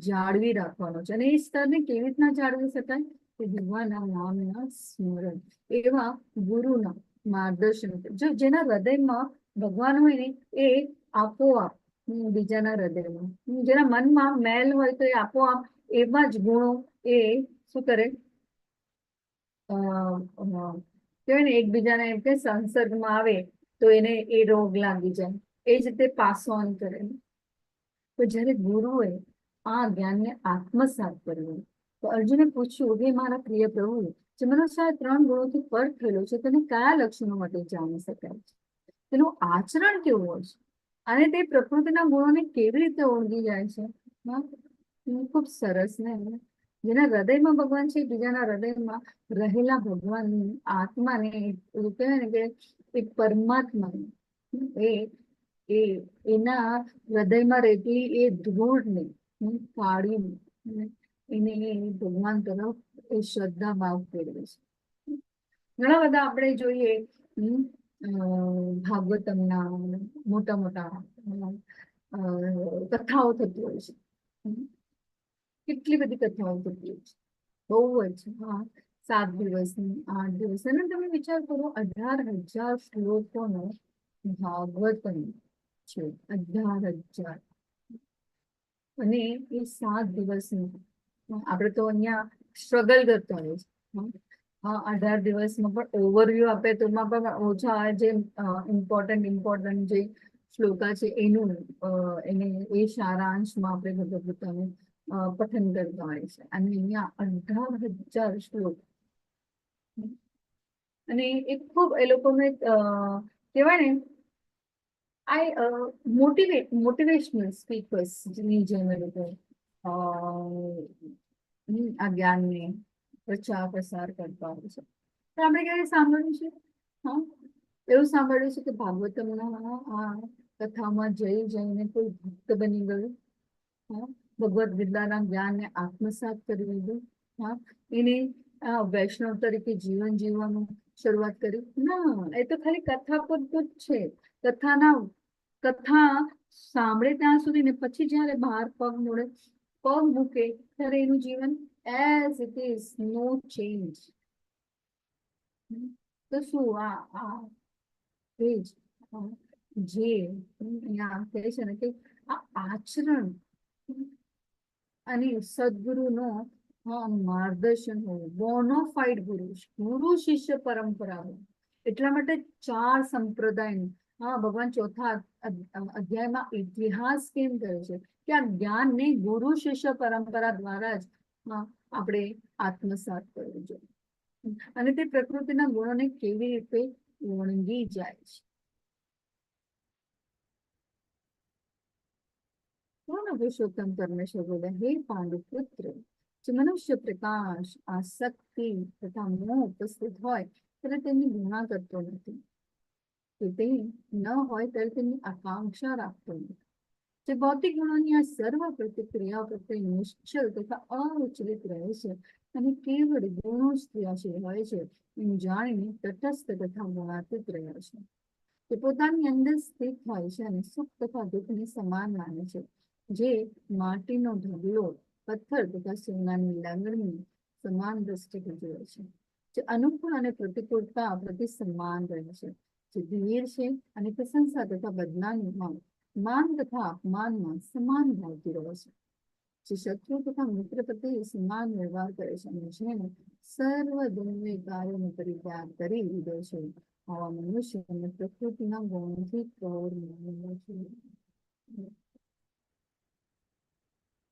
જાળવી રાખવાનો છે અને એ સ્તરને કેવી રીતના જાળવી શકાય? કે ભગવાનના નામના સ્મરણ, એવા ગુરુના માર્ગદર્શન. જો જેના હૃદયમાં ભગવાન હોય ને, એ આપોઆપ બીજાના હૃદયમાં, જેના મનમાં મેલ હોય તો એ આપોઆપ એવા જ ગુણો એ શું કરે, કહેવાય ને, એકબીજાને એમ કે સંસર્ગમાં આવે તો એને એ રોગ લાગી જાય, એ જ રીતે પાસ ઓન કરે. તો જ્યારે ગુરુએ આ જ્ઞાનને આત્મસાત કર્યું તો અર્જુને પૂછ્યું, હે મારા પ્રિય પ્રભુ, જે મનુષ્ય આ ત્રણ ગુણોથી પર થયેલો છે તેને કયા લક્ષણો માટે જાણી શકાય છે? તેનું આચરણ કેવું હોય છે અને તે પ્રકૃતિના ગુણોને કેવી રીતે ઓળંગી જાય છે? હા, ખૂબ સરસ ને? જેના હૃદયમાં ભગવાન છે, બીજાના હૃદયમાં રહેલા ભગવાન આત્માને, એવું કહેવાય ને કે એ પરમાત્મા એ એ એના હૃદયમાં રહેલી એ ધૂળને કાઢીને એને ભગવાન તરફ એ શ્રદ્ધા ભાવ ફેરવે છે. ઘણા બધા આપણે જોઈએ, ભાગવતમના મોટા મોટા કથાઓ થતી હોય છે. કેટલી બધી કથાઓ થતી હોય છે, બહુ જ. હા, 7 દિવસની, 8 દિવસ. અને તમે વિચાર કરો, 18,000 શ્લોકોનો ભાગવતમ છે, 18,000, અને એ 7 દિવસનું. આપણે તો અહીંયા સ્ટ્રગલ કરતા હોય છે. હા, 18 દિવસમાં પણ ઓવરવ્યૂ આપે તો એમાં પણ ઓછા જે ઇમ્પોર્ટન્ટ ઇમ્પોર્ટન્ટ જે શ્લોકા છે એનું એને એ સારાંશમાં આપણે ભગવદ ગીતાનું પઠન કરતા હોય છે. અને અહીંયા 18,000 શ્લોક અને એ ખૂબ એ લોકોને કહેવાય ને, આઈ મોટિવેશનલ સ્પીકર્સ ની જેમ એ લોકો આ જ્ઞાનને પ્રચાર પ્રસાર કરતા હોય છે. તો આપણે ક્યારે સાંભળ્યું છે? હા, એવું સાંભળ્યું છે કે ભાગવતમના આ કથામાં જઈ જઈને કોઈ ભક્ત બની ગયું? હા, ભગવદ્ ગીતાના જ્ઞાનને આત્મસાત કરી લીધું? હા, એને વૈષ્ણવ તરીકે જીવન જીવવાનું શરૂઆત કરી? ના, એ તો ખાલી કથા પૂરતું જ છે. કથા સાંભળે ત્યાં સુધી ને પછી જયારે બહાર પગ મોડે, પગ મૂકે ત્યારે એનું જીવન as it is, no change. તો શું આ આ એ જ જે અહીંયા કહે છે ને કે આ આચરણ અને સદગુરુનો, હા, માર્ગદર્શન હોવું, બોનોફાઇડ ગુરુ, ગુરુ શિષ્ય પરંપરા હોય. એટલા માટે ચાર સંપ્રદાયનું, હા, ભગવાન ચોથા અધ્યાયમાં ઇતિહાસ કેમ કહે છે કે આ જ્ઞાનને ગુરુ શિષ્ય પરંપરા દ્વારા જ, હા, આપણે આત્મસાત કરવું જોઈએ. અને તે પ્રકૃતિના ગુણોને કેવી રીતે ઓળંગી જાય છે? પૂર્ણ પુરુષોત્તમ પરમેશ્વર બોલ્યા, હે પાંડુ પુત્ર, જે મનુષ્ય પ્રકાશ, આસક્તિ તથા મોહ ઉપસ્થિત હોય ત્યારે તેની ગુણા કરતો નથી. કે તે ન હોય ત્યારે તેની આકાંક્ષા રાખતો નથી. જે ભૌતિક ગુણોની આ સર્વ પ્રતિક્રિયાઓ પ્રત્યે નિશ્ચલ તથા અવિચલિત રહે છે અને કેવળ ગુણો જ ક્રિયાશીલ હોય છે એમ જાણીને તટસ્થ તથા ગુણાતીત રહ્યા છે. તે પોતાની અંદર સ્થિત હોય છે અને સુખ તથા દુઃખને સમાન માને છે. જે માટીનો ઢગલો, પથ્થર તથા સોનાની લંગડી સમાન દ્રષ્ટિથી જુએ છે. જે અનુકૂળ અને પ્રતિકૂળતા પ્રતિ સમાન રહે છે. જે ધીર છે અને પ્રશંસા તથા બદનામીમાં, માન તથા અપમાનમાં સમાન ભાવથી રહે છે. જે શત્રુ તથા મિત્ર પ્રત્યે સમાન વ્યવહાર કરે છે અને જેને સર્વ દ્વંદ્વ કાર્યોનો પરિત્યાગ કરી દીધો છે, આવા મનુષ્યને પ્રકૃતિના ગુણોથી પર માનવો છે.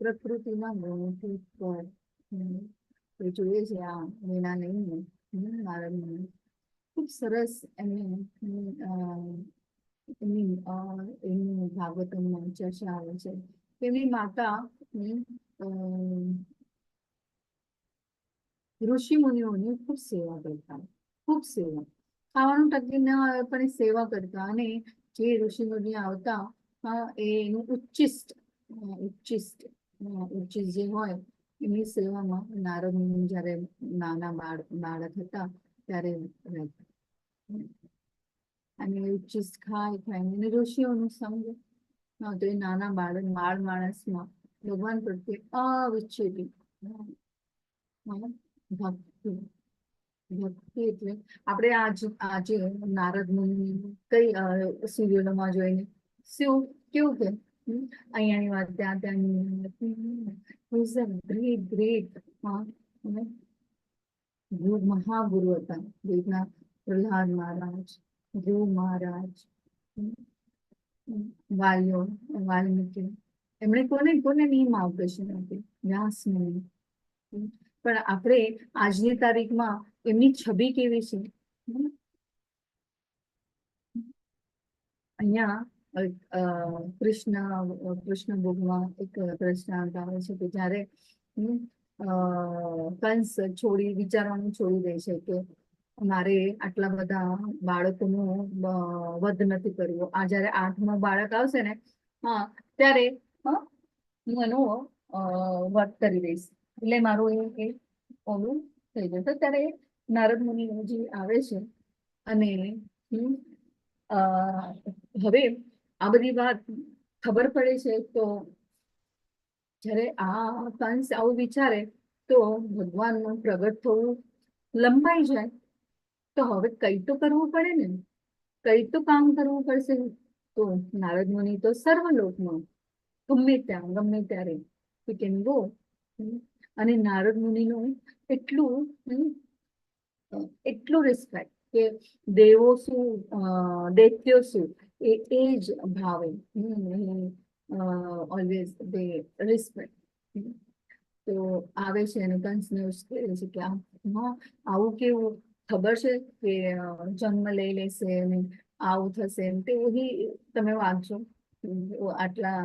પ્રકૃતિના ગુણોથી પર. જોઈએ છે આ વીણા લઈને નારદ મુનિ ખૂબ સરસ એમને એમની એમની ભાગવતમમાં ચર્ચા આવે છે. તેમની માતા ઋષિ મુનિઓની ખૂબ સેવા કરતા, ખૂબ સેવા, ખાવાનું ટકી ન આવે પણ એ સેવા કરતા. અને જે ઋષિ મુનિ આવતા એનું ઉચ્ચિષ્ટ ઉચ્ચિષ્ટ ઉચ્ચિષ્ટ જે હોય એમની સેવામાં નારદ મુનિ જયારે નાના બાળક હતા ત્યારે રહેતા. અને ઉચ્ચિષ્ટ ખાય ખાય અને ઋષિઓનું સંગ, હા, તો એ નાના બાળક બાળ માણસમાં ભગવાન પ્રત્યે અવિચ્છેદિત ભક્તિ. ભક્તિ એટલે આપણે આજે નારદ મુનિ કઈ સિરિયલોમાં જોઈને શું કેવું કે અહીંયાની વાત ત્યાં, ત્યાંની. Is a great great મહાગુરુ હતા. જે રીતના પ્રહલાદ મહારાજ, ધ્રુવ મહારાજ, વાલ્યો વાલ્મીકી, એમણે કોને કોને નહીં માર્ગદર્શન આપ્યું? વ્યાસ મુનિ. પણ આપણે આજની તારીખમાં એમની છબી કેવી છે? અહીંયા કૃષ્ણ કૃષ્ણ ભોગમાં એક દ્રષ્ટાંત આવે છે કે જ્યારે કંસ છોડી વિચારવાનું છોડી દે છે કે મારે આટલા બધા બાળકોનું વધ નથી કરવો. આ જયારે આઠમો બાળક આવશે ને, હા, ત્યારે હું એનો વધ કરી દઈશ, એટલે મારું એ ઓલું થઈ જશે. ત્યારે નારદ મુનિજી આવે છે અને હવે આ બધી વાત ખબર પડે છે. તો જ્યારે આ કંસ આવું વિચારે તો ભગવાનનું પ્રગટ થવું લંબાઈ જાય. તો હવે કઈ તો કરવું પડે ને, કઈ તો કામ કરવું પડશે. તો નારદ મુનિ તો સર્વ લોકમાં ગમે ત્યાં ગમે ત્યારે we can go. અને નારદ મુનિનું એટલું એટલું રિસ્પેક્ટ કે દેવો શું, દૈત્યો શું, એ એ જ ભાવે ઓલવેઝ દે રિસ્પેક્ટ. તો આવે છે અને કંસને ઉશ્કેરે છે કે આવું કેવું, ખબર છે કે જન્મ લઈ લેશે અને આવું થશે એમ તે બધી તમે વાંચો, આટલા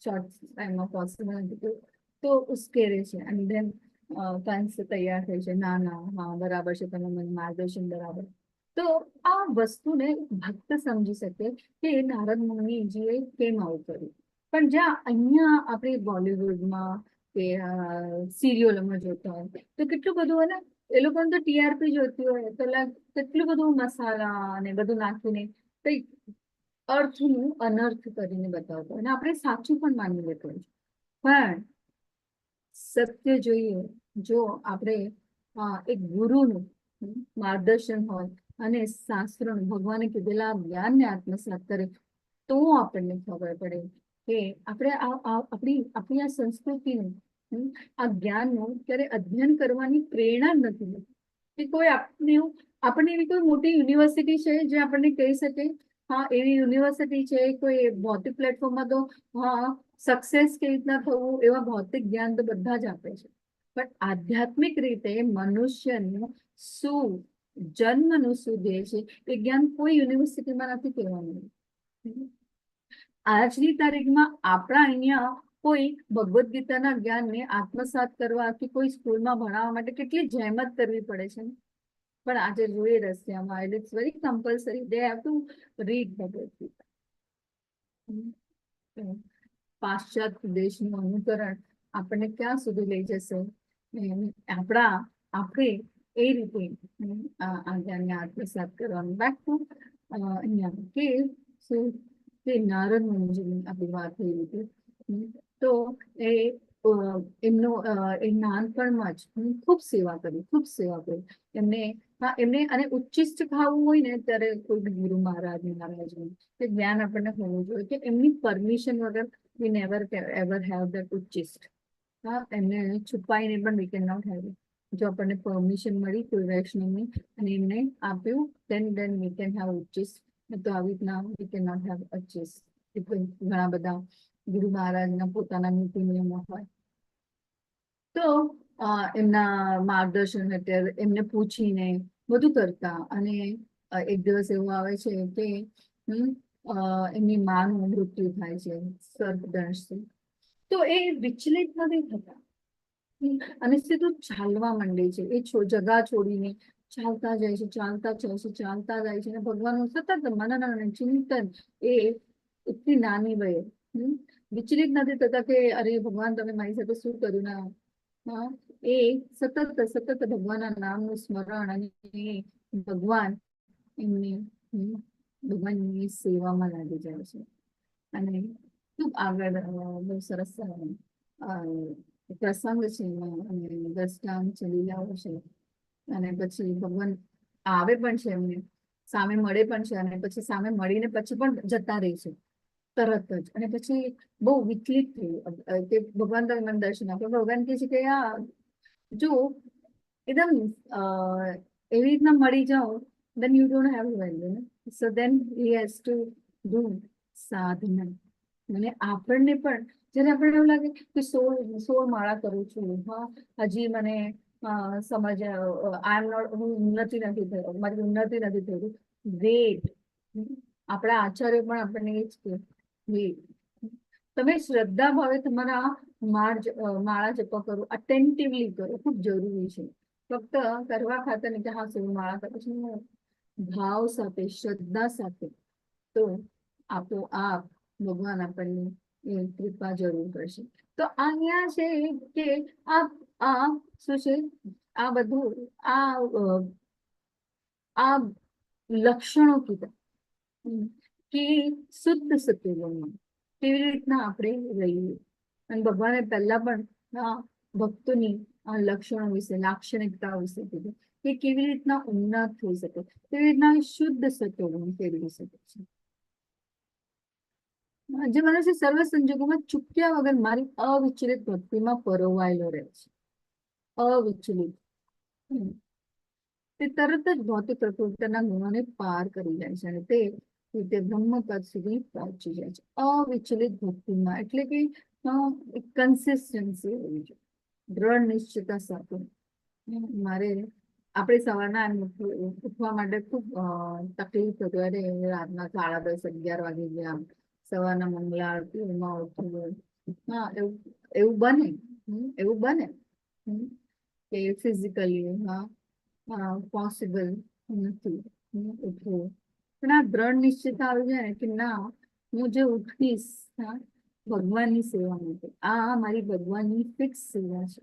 શોર્ટ ટાઈમમાં પોસિબલ નથી. તો ઉશ્કેરે છે અને ધેન કંસ તૈયાર થાય છે, ના ના, હા, બરાબર છે, તમે મને માર્ગદર્શન બરાબર. તો આ વસ્તુને ભક્ત સમજી શકે કે નારદ મુનિજીએ કેમ આવું કર્યું. પણ જ્યાં અહીંયા આપણે બોલિવૂડમાં કે સિરિયલોમાં જોતા હોય તો કેટલું બધું હોય ને, એ લોકોને તો ટીઆરપી જોતી હોય તો કેટલું બધું મસાલા અને બધું નાખીને કઈ અર્થનું અનર્થ કરીને બતાવતો અને આપણે સાચું પણ માની લેતો હોય છે. પણ સત્ય જોઈએ, જો આપણે એક ગુરુનું માર્ગદર્શન હોય અને શાસ્ત્રનું, ભગવાને કીધેલા જ્ઞાનને આત્મસાત કરે તો આપણને ખબર પડે કે આપણે આ આપણી આપણી આ સંસ્કૃતિનું, આ જ્ઞાનનું ક્યારે અધ્યયન કરવાની પ્રેરણા જ નથી મળતી. કે કોઈ આપણને એવું આપણને એવી કોઈ મોટી યુનિવર્સિટી છે જે આપણને કહી શકે, હા, એવી યુનિવર્સિટી છે કોઈ ભૌતિક પ્લેટફોર્મમાં તો હા, સક્સેસ કેવી રીતના થવું એવા ભૌતિક જ્ઞાન તો બધા જ આપે છે, પણ આધ્યાત્મિક રીતે મનુષ્યનું શું જન્મનું શું ધ્યેય છે એ જ્ઞાન કોઈ યુનિવર્સિટીમાં નથી કહેવાનું. આજની તારીખમાં આપણા અહીંયા કોઈ ભગવદ્ ગીતાના જ્ઞાનને આત્મસાત કરવા કે કોઈ સ્કૂલમાં ભણાવવા માટે કેટલી જહેમત કરવી પડે છે. પણ આજે જોઈએ રશિયામાં, it's very compulsory, they have to read Bhagavad Gita. પાશ્ચાત્ય દેશનું અનુકરણ આપણને ક્યાં સુધી લઈ જશે? આપણા આપણે એ રીતે આ આ જ્ઞાનને આત્મસાત કરવાનું. બેક ટુ અહીંયા કે શું કે નારદ મુનિજીની આપણી વાત થઈ હતી. તો એ એમનો એ નાનપણમાં જ ખૂબ સેવા કરી, ખૂબ સેવા કરી એમને. હા, એમને અને ઉચ્ચિષ્ટ ખાવું હોય ને ત્યારે કોઈ બી ગુરુ મહારાજ મહારાજનું કે જ્ઞાન આપણને હોવું જોઈએ કે એમની પરમિશન વગર we never ever have that ઉચ્ચિષ્ટ. હા, એમને છુપાઈને પણ we can not have. જો આપણને પરમિશન મળી કોઈ વૈષ્ણવની અને એમને આપ્યું, then we can have ઉચ્ચિષ્ટ. તો આવી રીતના we can not have ઉચ્ચિષ્ટ. ઘણા બધા ગુરુ મહારાજના પોતાના નીતિ નિયમો હોય, તો એમના માર્ગદર્શન હેઠળ એમને પૂછીને બધું કરતા. અને એક દિવસ એવું આવે છે કે એમની માનું મૃત્યુ થાય છે સર્પદંશથી, તો એ વિચલિત નથી થતા અને સીધું ચાલવા માંડે છે. એ જગા છોડીને ચાલતા જાય છે, ચાલતા જાય છે, ચાલતા જાય છે અને ભગવાનનું સતત મનન અને ચિંતન. એ એટલી નાની વયે વિચલિત નથી થતા કે અરે ભગવાન, તમે મારી સાથે શું કર્યું? ના, હા, એ સતત સતત ભગવાનના નામનું સ્મરણ અને એ ભગવાન એમને ભગવાનની સેવામાં લાગી જાય છે. અને ખૂબ આગળ બહુ સરસ પ્રસંગ છે એમાં અને દ્રષ્ટાંત છે, લીલાઓ છે. અને પછી ભગવાન આવે પણ છે, એમને સામે મળે પણ છે અને પછી સામે મળીને પછી પણ જતા રહે છે તરત જ. અને પછી બહુ વિચલિત થયું કે ભગવાન, તમે મને દર્શન આપ્યો. ભગવાન કહે છે કે આ જો એકદમ એવી રીતના મળી જાઓ, then you don't have value, ને? So then he has to do સાધના. અને આપણને પણ જ્યારે આપણને એવું લાગે કે 16 16 માળા કરું છું, હા, હજી મને સમજ, આઈ એમ not, હું ઉન્નતિ નથી થઈ, મારી ઉન્નતિ નથી થઈ, વેટ. આપણા આચાર્ય પણ આપણને એ જ કે વેટ. તમે શ્રદ્ધા ભાવે તમારા માળા જપ કરો, અટેન્ટિવલી કરો, ખૂબ જરૂરી છે. ફક્ત કરવા ખાતર નહીં કે હા, 16 માળા કરું છું. ભાવ સાથે, શ્રદ્ધા સાથે, તો આપોઆપ ભગવાન આપણને એ કૃપા જરૂર કરશે. તો અહીંયા છે કે આ આ શું છે, આ બધું આ આ લક્ષણો કીધા કે શુદ્ધ સત્વગુણમાં કેવી રીતના આપણે રહીએ. અને ભગવાને પહેલા પણ આ ભક્તોની આ લક્ષણો વિશે, લાક્ષણિકતાઓ વિશે કીધું કે કેવી રીતના ઉન્નત થઈ શકે, કેવી રીતના શુદ્ધ સત્વગુણ કેળવી શકે છે. જે મનુષ્ય સર્વ સંજોગોમાં ચૂક્યા વગર મારી અવિચલિત ભક્તિમાં પરોવાયેલો રહે છે, અવિચલિત, તે તરત જ ભૌતિક પ્રકૃતિના ગુણોને પાર કરી જાય છે અને તે રીતે બ્રહ્મપદ સુધી પહોંચી જાય છે. અવિચલિત ભક્તિમાં એટલે કે કન્સિસ્ટન્સી હોવી જોઈએ, દ્રઢ નિશ્ચયતા સાથે. મારે આપણે સવારના એમ ઉઠવા માટે ખૂબ તકલીફ થતી. અરે, રાતના 10:30, 11 વાગી ગયા, સવારના મંગલા આરતીમાં ઉઠવું, હા, એવું એવું બને, એવું બને કે ફિઝિકલી હા પોસિબલ નથી ઉઠવું. પણ આ દ્રઢ નિશ્ચયતા આવી જાય ને કે ના, હું જે ઉઠીશ, હા, ભગવાનની સેવા માટે, આ મારી ભગવાનની ફિક્સ સેવા છે,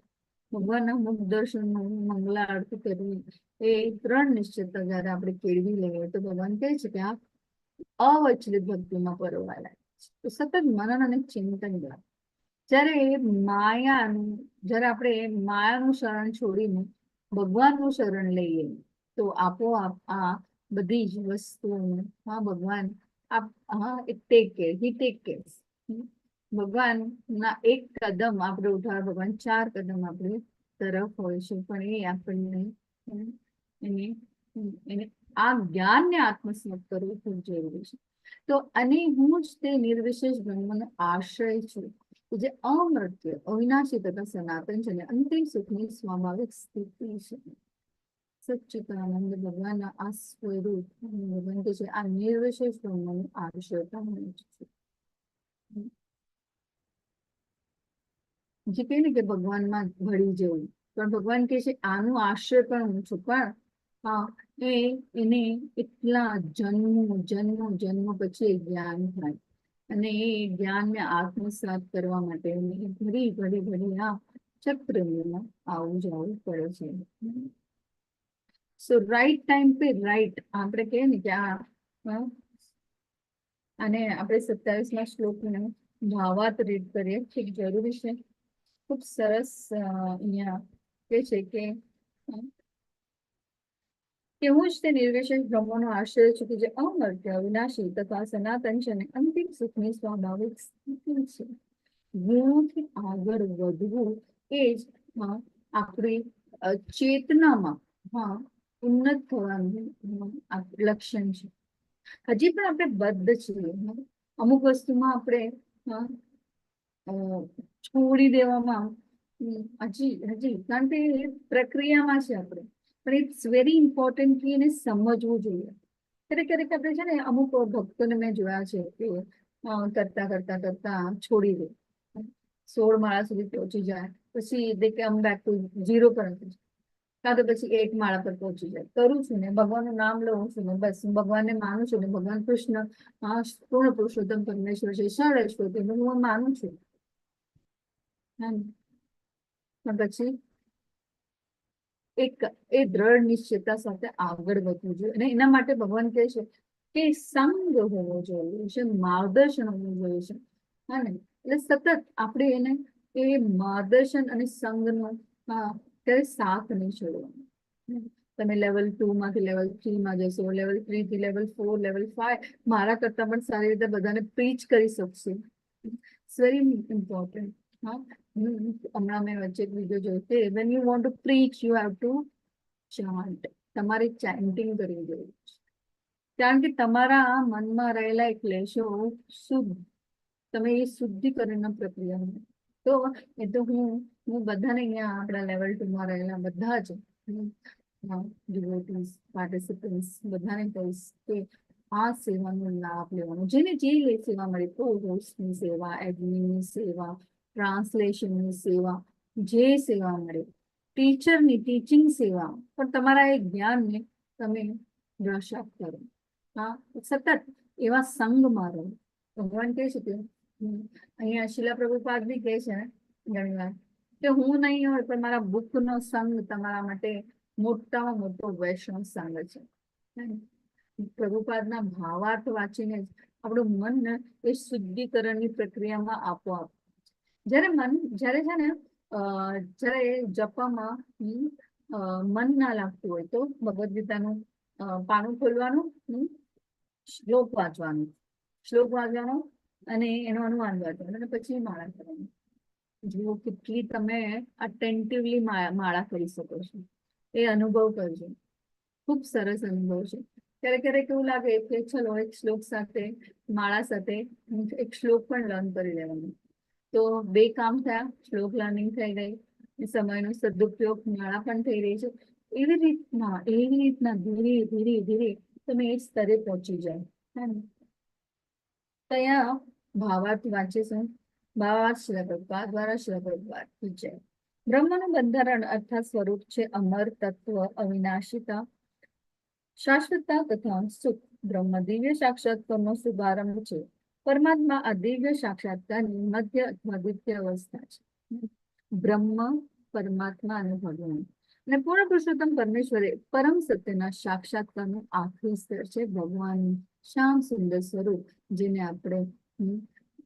ભગવાનના મુખ દર્શન, મંગલા આરતી કરવી, એ દ્રઢ નિશ્ચયતા જયારે આપણે કેળવી લઈએ તો ભગવાન કહે છે કે આ અવિચલિત ભક્તિમાં પરોવાયેલા છે. તો સતત મનન અને ચિંતન દ્વારા જ્યારે માયાનું, જ્યારે આપણે માયાનું શરણ છોડીને ભગવાનનું શરણ લઈએ તો આપોઆપ આ બધી જ વસ્તુઓનું, હા, ભગવાન આપ, હા, take care, he take care. ભગવાન ના એક કદમ આપણે ઉઠાવે, ભગવાન ચાર કદમ આપણે તરફ હોય છે. પણ એ આપણને એને એને આ જ્ઞાનને આત્મસાત કરવું ખૂબ જરૂરી છે. તો અને હું જ તે નિર્વિશેષ બ્રહ્મનો આશ્રય છું કે જે અમૃત્યુ, અવિનાશી તથા સનાતન છે અને અંતિમ સુખની સ્વાભાવિક સ્થિતિ છે. સચ્ચિદાનંદ ભગવાનના આ સ્વરૂપ, ભગવાન કે છે, આ નિર્વિશેષ બ્રહ્મનો આશ્રય પણ હું જ છું. જે કહે ને કે ભગવાનમાં ભળી જવું, પણ ભગવાન કહે છે આનું આશ્રય પણ હું છું. પણ હા, એ એને એટલા જન્મો જન્મો જન્મો પછી એ જ્ઞાન થાય અને એ જ્ઞાનને આત્મસાત કરવા માટે એને ઘડી ઘડી ઘડી આ ચક્રમાં આવું જવું પડે છે. સો રાઈટ ટાઈમ પે રાઈટ, આપણે કહીએ ને કે આ અને આપણે 27મા શ્લોકનો ભાવાર્થ રીડ કરીએ, ખૂબ જરૂરી છે. ખૂબ સરસ અહીંયા કહે છે કે હું જ તે નિર્વિશેષ બ્રહ્મનો આશ્રય છું કે જે અમર્ત્ય, અવિનાશી તથા સનાતન છે અને અંતિમ સુખની સ્વાભાવિક સ્થિતિ છે. ગુણોથી આગળ વધવું એ જ, હા, આપણી ચેતનામાં, હા, ઉન્નત થવાનું, હા, લક્ષણ છે. હજી પણ આપણે બદ્ધ છીએ, હા. અમુક વસ્તુમાં આપણે, હા, છોડી દેવામાં હજી હજી, કારણ કે એ પ્રક્રિયામાં છે આપણે. પણ it's very important કે એને સમજવું જોઈએ. ક્યારેક ક્યારેક આપણે છે ને, અમુક ભક્તોને મેં જોયા છે કે કરતા કરતા કરતા છોડી દે, 16 માળા સુધી પહોંચી જાય, પછી they come back to zero પર હતી, કાં તો પછી એક માળા પર પહોંચી જાય. કરું છું ને, ભગવાનનું નામ લઉં છું ને, બસ હું ભગવાનને માનું છું ને, ભગવાન કૃષ્ણ, હા, પૂર્ણ પુરુષોત્તમ પરમેશ્વર છે, સરસ્વતી હું માનું છું. હા, પણ પછી એક એ દ્રઢ નિશ્ચયતા સાથે આગળ વધવું જોઈએ અને એના માટે ભગવાન કહે છે કે સંગ હોવો જોઈએ છે, માર્ગદર્શન હોવું જોઈએ છે. હા ને, એટલે સતત આપણે એને એ માર્ગદર્શન અને સંગનો, હા, ત્યારે સાથ નહીં છોડવાનો. તમે લેવલ 2 માંથી લેવલ 3 માં જશો, લેવલ 3 થી લેવલ 4, લેવલ 5, મારા કરતા પણ સારી રીતે બધાને પ્રીચ કરી શકશો. It's very important. હા, હમણાં મેં વચ્ચે એક વિડીયો જોયો કે when you want to preach, you have to chant. તમારે ચેન્ટિંગ કરવી જોઈએ, કારણ કે તમારા મનમાં રહેલા એક ક્લેશો શુદ્ધ, તમે એ શુદ્ધિકરણના પ્રક્રિયામાં. તો એ તો હું હું બધાને અહીંયા આપણા લેવલ 2 માં રહેલા બધા જ ડિવોટીઝ, પાર્ટિસિપન્ટ્સ બધાને કહીશ કે આ સેવાનો લાભ લેવાનો. જેને જે લે સેવા મળે, કો હોસ્ટની સેવા, એડમિનની સેવા, ટ્રાન્સલેશનની સેવા, જે સેવા મળે, ટીચરની ટીચિંગ સેવા, પણ તમારા એ જ્ઞાનને તમે બ્રશ અપ કરો. હા, સતત એવા સંગમાં રહો. ભગવાન કહે છે કે અહીંયા શિલા પ્રભુપાદ બી કહે છે ને ઘણીવાર કે હું નહીં હોય પણ મારા બુકનો સંગ તમારા માટે મોટામાં મોટો વૈષ્ણવ સંગ છે. પ્રભુપાદના ભાવાર્થ વાંચીને જ આપણું મન એ શુદ્ધિકરણની પ્રક્રિયામાં આપોઆપ, જ્યારે મન, જ્યારે છે ને, જ્યારે જપમાં મન ના લાગતું હોય તો ભગવદ્ ગીતાનું પાનું ખોલવાનું, શ્લોક વાંચવાનું, શ્લોક વાંચવાનો અને એનો અનુવાદ વાંચવાનું અને પછી માળા કરવાની. જુઓ કેટલી તમે અટેન્ટિવલી માળા કરી શકો છો. એ અનુભવ કરજો, ખૂબ સરસ અનુભવ છે. ક્યારેક ક્યારેક એવું લાગે કે ચલો, એક શ્લોક સાથે, માળા સાથે એક શ્લોક પણ લર્ન કરી લેવાનું, તો બે કામ થયા. શ્લોક લર્નિંગ થઈ ગઈ, સમયનો સદુપયોગ, માળા પણ થઈ રહી છે. એવી રીતના ધીરે ધીરે ધીરે તમે એ સ્તરે પહોંચી જાય. હે ને? તો અહીંયા ભાવાર્થ વાંચીશું. ભાવાર્થ શ્રીલ પ્રભુપાદ દ્વારા. શ્રીલ પ્રભુપાદ જય. બ્રહ્મનું બંધારણ અર્થાત સ્વરૂપ છે અમર તત્વ, અવિનાશિતા, શાશ્વતતા તથા સુખ. બ્રહ્મ દિવ્ય સાક્ષાત્કારનો શુભારંભ છે. પરમાત્મા આ દિવ્ય સાક્ષાત્કારની મધ્ય અથવા દ્વિતીય અવસ્થા છે. બ્રહ્મ, પરમાત્મા અને ભગવાન અને પૂર્ણ પુરુષોત્તમ પરમેશ્વરે પરમ સત્યના સાક્ષાત્કારનું આખરી સ્તર છે. ભગવાન શ્યામ સુંદર સ્વરૂપ, જેને આપણે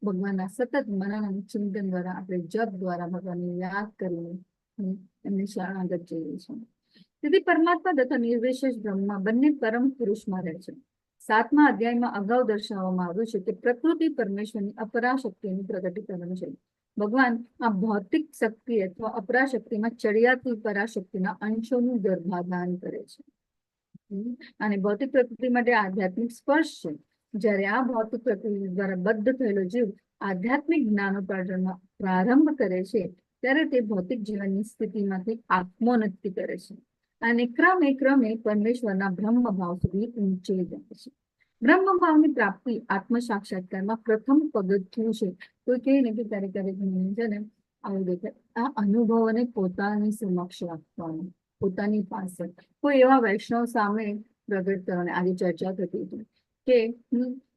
ભગવાનના સતત મનન અને ચિંતન દ્વારા, આપણે જપ દ્વારા ભગવાનને યાદ કરીને એમની શરણાગત જઈએ છીએ. તેથી પરમાત્મા તથા નિર્વિશેષ બ્રહ્મા બંને પરમ પુરુષમાં રહે છે. સાતમા અધ્યાયમાં અગાઉ દર્શાવવામાં આવ્યું છે કે પ્રકૃતિ પરમેશ્વરની અપરાશક્તિનું પ્રગટીકરણ છે. ભગવાન આ ભૌતિક શક્તિ અથવા અપરાશક્તિમાં ચડિયાતી પરાશક્તિના અંશોનું ગર્ભાધાન કરે છે અને ભૌતિક પ્રકૃતિ માટે આધ્યાત્મિક સ્પર્શ છે. જ્યારે આ ભૌતિક પ્રકૃતિ દ્વારા બદ્ધ થયેલો જીવ આધ્યાત્મિક જ્ઞાનોપાર્જનનો પ્રારંભ કરે છે, ત્યારે તે ભૌતિક જીવનની સ્થિતિમાંથી આત્મોન્નતિ કરે છે અને ક્રમે ક્રમે પરમેશ્વરના બ્રહ્મ ભાવ સુધી ઊંચે જાય છે. બ્રહ્મ ભાવની પ્રાપ્તિ આત્મ સાક્ષાત્કારમાં પ્રથમ પગથિયું છે. કોઈ કહે ને કે ક્યારેક ક્યારેક મને છે ને આવું દેખાય, આ અનુભવને પોતાની સમક્ષ રાખવાનો. પોતાની પાસે કોઈ એવા વૈષ્ણવ સામે પ્રગટ કરવાની. આજે ચર્ચા થતી હતી કે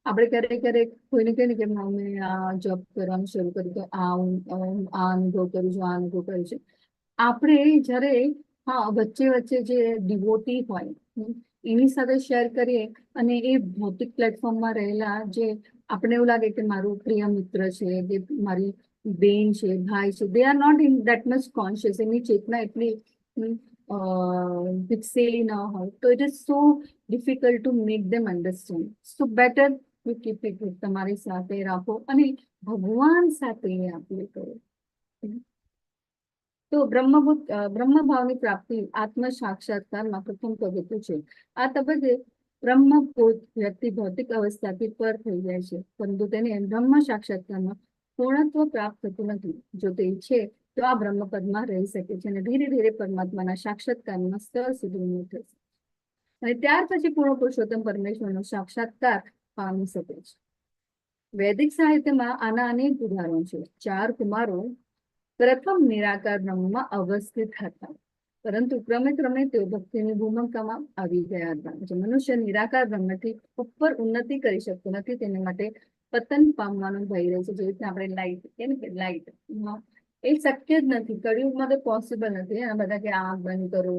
આપણે ક્યારેક ક્યારેક કોઈને કહીએ ને કે મેં આ જોબ કરવાનું શરૂ કર્યું તો આ હું આ અનુભવ કરું છું, આ અનુભવ કરું છું. આપણે જ્યારે, હા, વચ્ચે વચ્ચે જે ડિવોટી હોય એની સાથે શેર કરીએ અને એ ભૌતિક પ્લેટફોર્મમાં રહેલા જે આપણે એવું લાગે કે મારું પ્રિય મિત્ર છે કે મારી બેન છે, ભાઈ છે, they are not in that much conscious, એની ચેતના એટલી વિકસેલી ન હોય, તો it is so difficult to make them understand. So better you keep it, તમારી સાથે રાખો અને ભગવાન સાથે એ આપણે કરો. તો બ્રહ્મભૂત બ્રહ્મભાવની પ્રાપ્તિ આત્મ સાક્ષાત્કારમાં પ્રથમ પગથિયું છે. આ તબક્કે બ્રહ્મભૂત વ્યક્તિ ભૌતિક અવસ્થાથી પર થઈ જાય છે, પરંતુ તેને બ્રહ્મ સાક્ષાત્કારમાં પૂર્ણત્વ પ્રાપ્ત થતું નથી. જો તે ઈચ્છે તો આ બ્રહ્મપદમાં રહી શકે છે અને ધીરે ધીરે પરમાત્માના સાક્ષાત્કારના સ્તર સુધી ઉન્નત થશે અને ત્યાર પછી પૂર્ણ પુરુષોત્તમ પરમેશ્વરનો સાક્ષાત્કાર પામી શકે છે. વૈદિક સાહિત્યમાં આના અનેક ઉદાહરણો છે. ચાર કુમારો પ્રથમ નિરાકાર બ્રહ્મમાં અવસ્થિત હતા, પરંતુ ક્રમે ક્રમે તેઓ ભક્તિની ભૂમિકામાં આવી ગયા હતા. જે મનુષ્ય નિરાકાર બ્રહ્મથી ઉપર ઉન્નતિ કરી શકતો નથી, તેને માટે પતન પામવાનો ભય રહે છે. જેવી રીતે આપણે લાઈટ કે ને, કે લાઈટ એ શક્ય જ નથી, કળિયુગમાં તો પોસિબલ નથી. આ બધા કે આંખ બંધ કરો,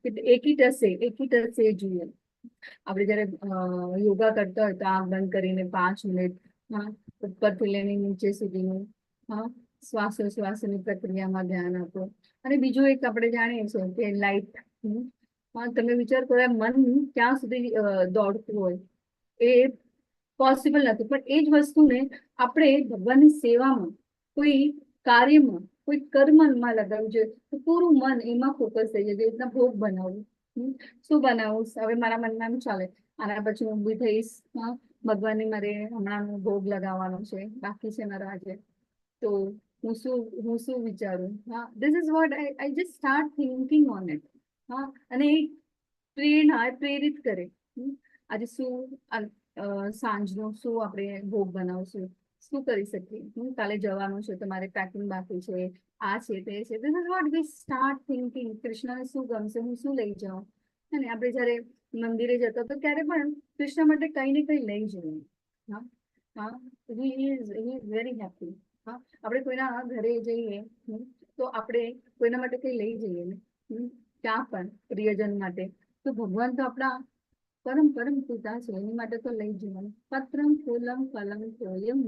કે એકી ટસે, એકી ટસે જોઈએ. આપણે જયારે યોગા કરતા હોય તો આંખ બંધ કરીને 5 મિનિટ, હા, ઉપરથી લઈને નીચે સુધીનું, હા, શ્વાસોશ્વાસની પ્રક્રિયામાં ધ્યાન આપો. અને બીજું એક આપણે જાણીએ છીએ કે લાઈટ, હા, તમે વિચાર કરો, આ મન ક્યાં સુધી દોડતું હોય, એ પોસિબલ નથી. પણ એ જ વસ્તુને આપણે ભગવાનની સેવામાં, કોઈ કાર્યમાં, કોઈ કર્મમાં લગાવવું જોઈએ તો પૂરું મન એમાં ફોકસ થઈ જાય. જેવી રીતના ભોગ બનાવવું, શું બનાવું હવે? મારા મનમાં એમ ચાલે, આના પછી હું ઊભી થઈશ, હા, ભગવાનને મારે હમણાં ભોગ લગાવવાનો છે, બાકી છે મારા આજે, તો હું શું વિચારું? હા, this is what I just start thinking on it. હા, અને એ પ્રેરણા, એ પ્રેરિત કરે. આજે શું સાંજનું શું આપણે ભોગ બનાવશું, શું કરી શકીએ? હું કાલે જવાનું છે તો મારે પેકિંગ બાકી છે, આ છે, તે છે. This is what we start thinking. કૃષ્ણને શું ગમશે, હું શું લઈ જાઉં? અને આપણે જ્યારે મંદિરે જતા તો ત્યારે પણ કૃષ્ણ માટે કંઈ ને કંઈ લઈ જઈએ. હા હા he is very happy. હા, આપણે કોઈના ઘરે જઈએ તો આપણે કોઈના માટે કંઈ લઈ જઈએ ને, ક્યાં પણ પ્રિયજન માટે, તો ભગવાન તો આપણા પરમ પરમ પિતા છે, એની માટે તો લઈ જવાનું. પત્રમ ફૂલમ ફલમ તોયમ,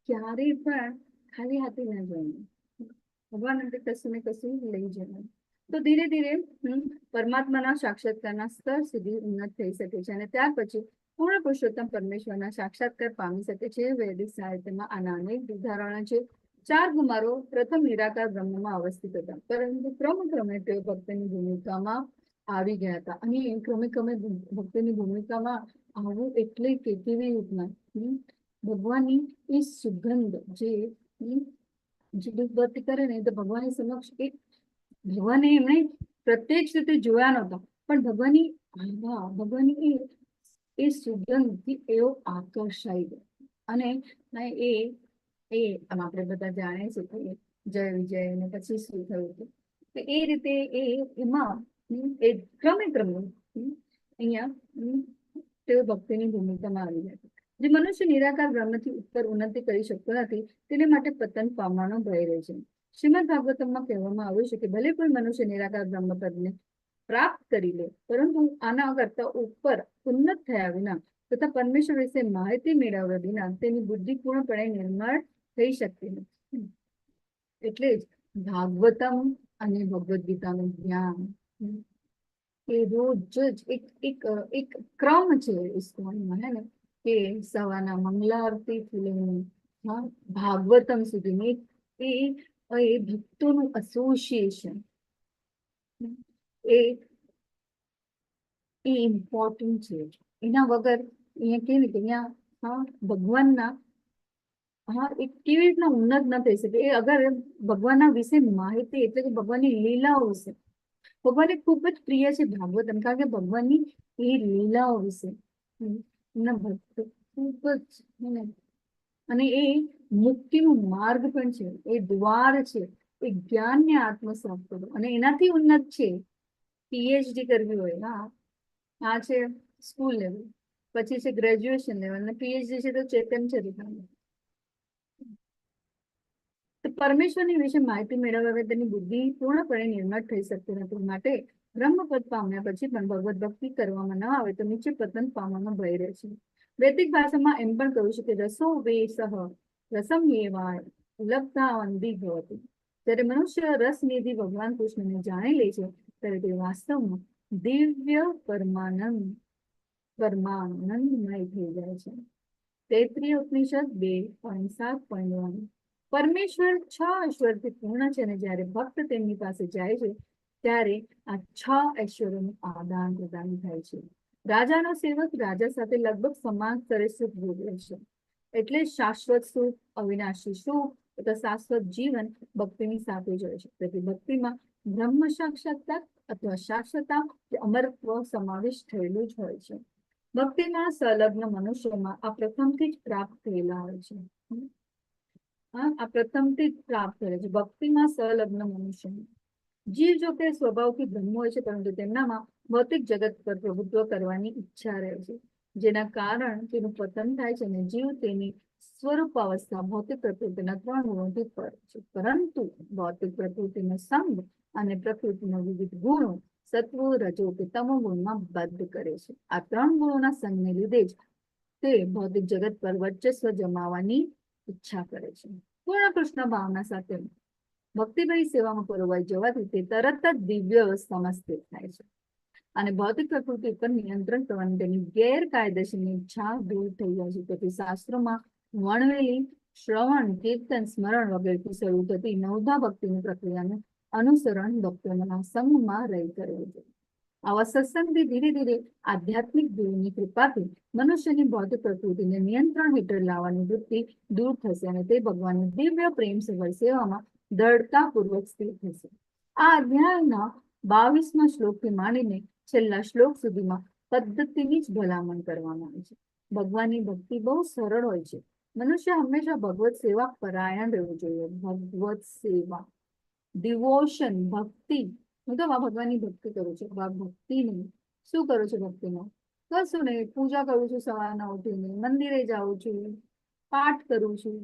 ક્યારેય પણ ખાલી હાથે ના જવાનું, ભગવાન માટે કશું ને કશું લઈ જવાનું. તો ધીરે ધીરે પરમાત્માના સાક્ષાત્કારના સ્તર સુધી ઉન્નત થઈ શકે છે અને ત્યાર પછી પૂર્ણ પુરુષોત્તમ પરમેશ્વરના સાક્ષાત્કાર પામી શકે છે. વૈદિક સાહિત્યમાં આના અનેક ઉદાહરણો છે. ચાર કુમારો પ્રથમ નિરાકાર બ્રહ્મમાં અવસ્થિત હતા, પરંતુ ક્રમે ક્રમે તેઓ ભક્તની ભૂમિકામાં આવી ગયા હતા. અને ક્રમે ક્રમે ભક્તની ભૂમિકામાં આવવું એટલે કે કેવી રીતના? ભગવાનની એ સુગંધ જે જે ધૂપબત્તી કરે ને, તો ભગવાનની સમક્ષ એક ભગવાને એમણે પ્રત્યક્ષ રીતે જોયા નહોતા, પણ ભગવાનની આભા, ભગવાનની એ એ સુગંધથી એઓ આકર્ષાઈ ગયા. અને એ એ આમ આપણે બધા જાણીએ છીએ કે જય વિજય અને પછી શું થયું હતું. તો એ રીતે એ એમાં એ ક્રમે ક્રમે અહીંયા તેઓ ભક્તિની ભૂમિકામાં આવી ગયા. જે મનુષ્ય નિરાકાર બ્રહ્મથી ઉપર ઉન્નતિ કરી શકતો નથી, તેને માટે પતન પામવાનો ભય રહે છે. શ્રીમદ ભાગવતમમાં કહેવામાં આવ્યું છે કે ભલે કોઈ મનુષ્ય નિરાકાર બ્રહ્મપદને પ્રાપ્ત કરી લે, પરંતુ આના કરતા ઉપર ઉન્નત થયા વિના તથા પરમેશ્વર વિશે માહિતી મેળવ્યા વિના તેની બુદ્ધિ પૂર્ણપણે નિર્મળ થઈ શકતી નથી. એટલે જ ભાગવતમ અને ભગવદ્ ગીતાનું જ્ઞાન એ રોજ જ એક એક એક ક્રમ છે ઇસ્કોનમાં, હે ને, કે સવારના મંગલા આરતી થી લઈને, હા, ભાગવતમ સુધીની એ એ ભક્તોનું એસોસિએશન એ એ ઇમ્પોર્ટન્ટ છે. એના વગર અહીંયા કેવી રીતે અહીંયા, હા, ભગવાનના, હા, એ કેવી રીતના ઉન્નત ન થઈ શકે? એ અગર ભગવાનના વિશે માહિતી, એટલે કે ભગવાનની લીલાઓ વિશે, ભગવાનને ખૂબ જ પ્રિય છે ભાગવતમ, કારણ કે ભગવાનની એ લીલાઓ વિશે એમના ભક્તો ખૂબ જ હે ને, અને એ મુક્તિનું માર્ગ પણ છે, એ દ્વાર છે. એ જ્ઞાનને આત્મસાત કરો. અને એનાથી ઉન્નત છે પીએચડી કરવી હોય. હા, આ છે સ્કૂલ લેવલ, પછી છે ગ્રેજ્યુએશન લેવલ અને પીએચડી છે તો ચેતન ચરિત્રનું. તો પરમેશ્વરની વિશે માહિતી મેળવવા વગર તેની બુદ્ધિ પૂર્ણપણે નિર્મળ થઈ શકતી નથી. માટે બ્રહ્મપદ પામ્યા પછી પણ ભગવત ભક્તિ કરવામાં ન આવે તો નીચે પતન પામવાનો ભય રહે છે. વૈદિક ભાષામાં એમ પણ કહ્યું છે કે રસો વે સહ રસમ એવા લબ્ધાવંદી ભવતી. જ્યારે મનુષ્ય રસ નિધિ ભગવાન કૃષ્ણને જાણી લે છે ત્યારે તે વાસ્તવમાં દિવ્ય પરમાનંદ પરમાનંદમય થઈ જાય છે. તૈત્રીય ઉપનિષદ 2.7.1. પરમેશ્વર છ ઐશ્વર્યથી પૂર્ણ છે અને જ્યારે ભક્ત તેમની પાસે જાય છે ત્યારે આ છ ઐશ્વર્યનું આદાન પ્રદાન થાય છે. રાજાનો સેવક રાજા સાથે લગભગ સમાન સ્તરે સુખ ભોગવે છે. એટલે શાશ્વત સુખ, અવિનાશી સુખ તથા શાશ્વત જીવન ભક્તિની સાથે જ હોય છે. તેથી ભક્તિમાં બ્રહ્મ સાક્ષાત્કાર અથવા શાશ્વતા કે અમરત્વ સમાવેશ થયેલું જ હોય છે. ભક્તિમાં સંલગ્ન મનુષ્યમાં આ પ્રથમથી જ પ્રાપ્ત થયેલા હોય છે. હા, આ પ્રથમથી જ પ્રાપ્ત થયેલા છે ભક્તિમાં સંલગ્ન મનુષ્યમાં. જીવ જો કે સ્વભાવથી બ્રહ્મ હોય છે, પરંતુ તેમનામાં ભૌતિક જગત પર પ્રભુત્વ કરવાની ઈચ્છા રહે છે, જેના કારણ તેનું પતન થાય છે અને જીવ તેની સ્વરૂપ અવસ્થા ભૌતિક પ્રકૃતિના ત્રણ ગુણોથી પર છે. પરંતુ ભૌતિક પ્રકૃતિનો સંગ અને પ્રકૃતિનો વિવિધ ગુણો સત્વ, રજો કે તમો ગુણમાં બદ્ધ કરે છે. આ ત્રણ ગુણોના સંગને લીધે જ તે ભૌતિક જગત પર વર્ચસ્વ જમાવવાની ઈચ્છા કરે છે. પૂર્ણ કૃષ્ણ ભાવના સાથે ભક્તિભાઈ સેવામાં પરોવાઈ જવાથી તે તરત જ દિવ્ય અવસ્થામાં સ્થિત થાય છે અને ભૌતિક પ્રકૃતિ ઉપર નિયંત્રણ કરવાની તેની ગેરકાયદેસરની ઈચ્છા દૂર થઈ જાય છે. તેથી શાસ્ત્રોમાં વર્ણવેલી શ્રવણ, કીર્તન, સ્મરણ વગેરેથી શરૂ થતી નવધા ભક્તિની પ્રક્રિયાનું અનુસરણ ભક્તોના સંગમાં રહી કરવું જોઈએ. આવા સત્સંગથી ધીરે ધીરે આધ્યાત્મિક ગુરુની કૃપાથી મનુષ્યની ભૌતિક પ્રકૃતિને નિયંત્રણ હેઠળ લાવવાની વૃત્તિ દૂર થશે અને તે ભગવાનની દિવ્ય પ્રેમ સભર સેવામાં દ્રઢતાપૂર્વક સ્થિત થશે. આ અધ્યાયના 22મા શ્લોકથી માંડીને છેલ્લા શ્લોક સુધીમાં પદ્ધતિની જ ભલામણ કરવામાં આવી છે. ભગવાનની ભક્તિ બહુ સરળ હોય છે. મનુષ્ય હંમેશા ભગવત સેવા પરાયણ રહેવું જોઈએ. ભગવત સેવા, ડિવોશન, ભક્તિ. હું તો ભગવાનની ભક્તિ કરું છું. ભક્તિ નહીં, શું કરું છું ભક્તિમાં? કશું નહીં, પૂજા કરું છું, સવારના ઉઠીને મંદિરે જાઉં છું, પાઠ કરું છું.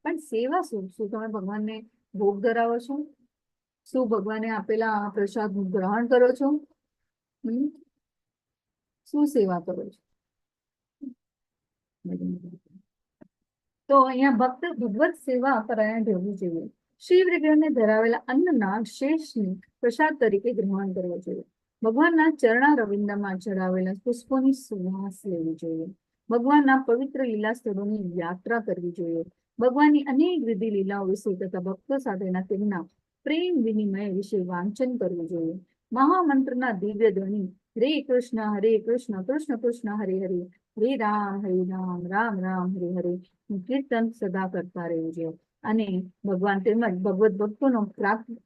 પણ સેવા શું? શું તમે ભગવાનને ભોગ ધરાવો છો? શું ભગવાને આપેલા પ્રસાદ ગ્રહણ કરો છો? શું સેવા કરો છો? તો અહીંયા ભક્ત ભગવત સેવા પરાયણ રહેવું જોઈએ. શિવ વિગ્રહને ધરાવેલા અન્નના શેષને પ્રસાદ તરીકે ગ્રહણ કરવો જોઈએ. ભગવાનના ચરણારવિંદમાં ચડાવેલા પુષ્પોની સુવાસ લેવી જોઈએ. ભગવાનના પવિત્ર લીલા સ્થળોની યાત્રા કરવી જોઈએ. ભગવાનની અનેક વિધિ લીલાઓ વિશે તથા ભક્તો સાથેના તેમના પ્રેમ વિનિમય વિશે વાંચન કરવું જોઈએ. મહામંત્રના દિવ્ય ધ્વનિ હરે કૃષ્ણ હરે કૃષ્ણ કૃષ્ણ કૃષ્ણ હરે હરે, હરે રામ હરે રામ રામ રામ હરે હરે કીર્તન સદા કરતા રહેવું જોઈએ. અને ભગવાન તેમજ ભગવત ભક્તોનો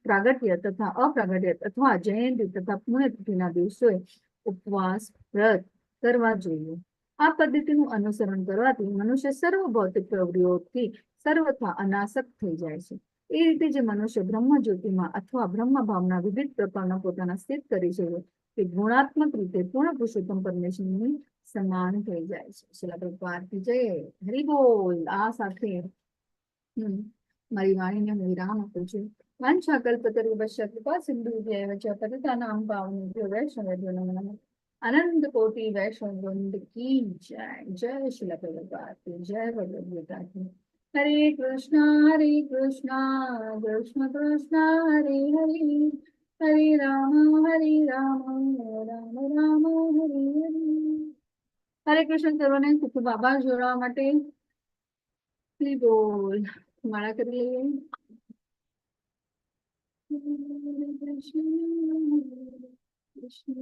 પ્રાગટ્ય તથા અપ્રાગટ્ય અથવા જયંતિ તથા પુણ્યતિથિના દિવસોએ ઉપવાસ વ્રત કરવા જોઈએ. આ પદ્ધતિનું અનુસરણ કરવાથી મનુષ્ય સર્વ ભૌતિક પ્રવૃત્તિઓથી સર્વથા અનાસક્ત થઈ જાય છે. એ રીતે જે મનુષ્ય બ્રહ્મ જ્યોતિમાં અથવા બ્રહ્મ ભાવના વિવિધ પ્રકારના પોતાના સ્થિત કરી છે તે ગુણાત્મક રીતે પૂર્ણ પુરુષોત્તમ પરમેશ્વરની સમાન થઈ જાય છે. શિલા પ્રભુપાદ કી જય. હરિ બોલ. આ સાથે મારી વાણીને હું વિરામ આપું છું. વાંછા કલ્પતરુભ્યશ્ચ કૃપા સિંધુભ્ય ચ પતિતાનાં પાવનેભ્યો વૈષ્ણવેભ્યો નમો નમઃ. અનંત કોટી વૈષ્ણવ વૃંદ કી જય. જય શિલા પ્રભુપાદ કી જય. ભગવદ ગીતા કી. હરે કૃષ્ણ હરે કૃષ્ણ કૃષ્ણ કૃષ્ણ હરે હરે, હરે રામ હરે રામ રામ રામ હરે હરે. હરે કૃષ્ણ સર્વને. ખૂબ ખૂબ આભાર જોડાવા માટે. હરિ બોલ. માળા કરી લઈએ. હરે કૃષ્ણ હરે કૃષ્ણ.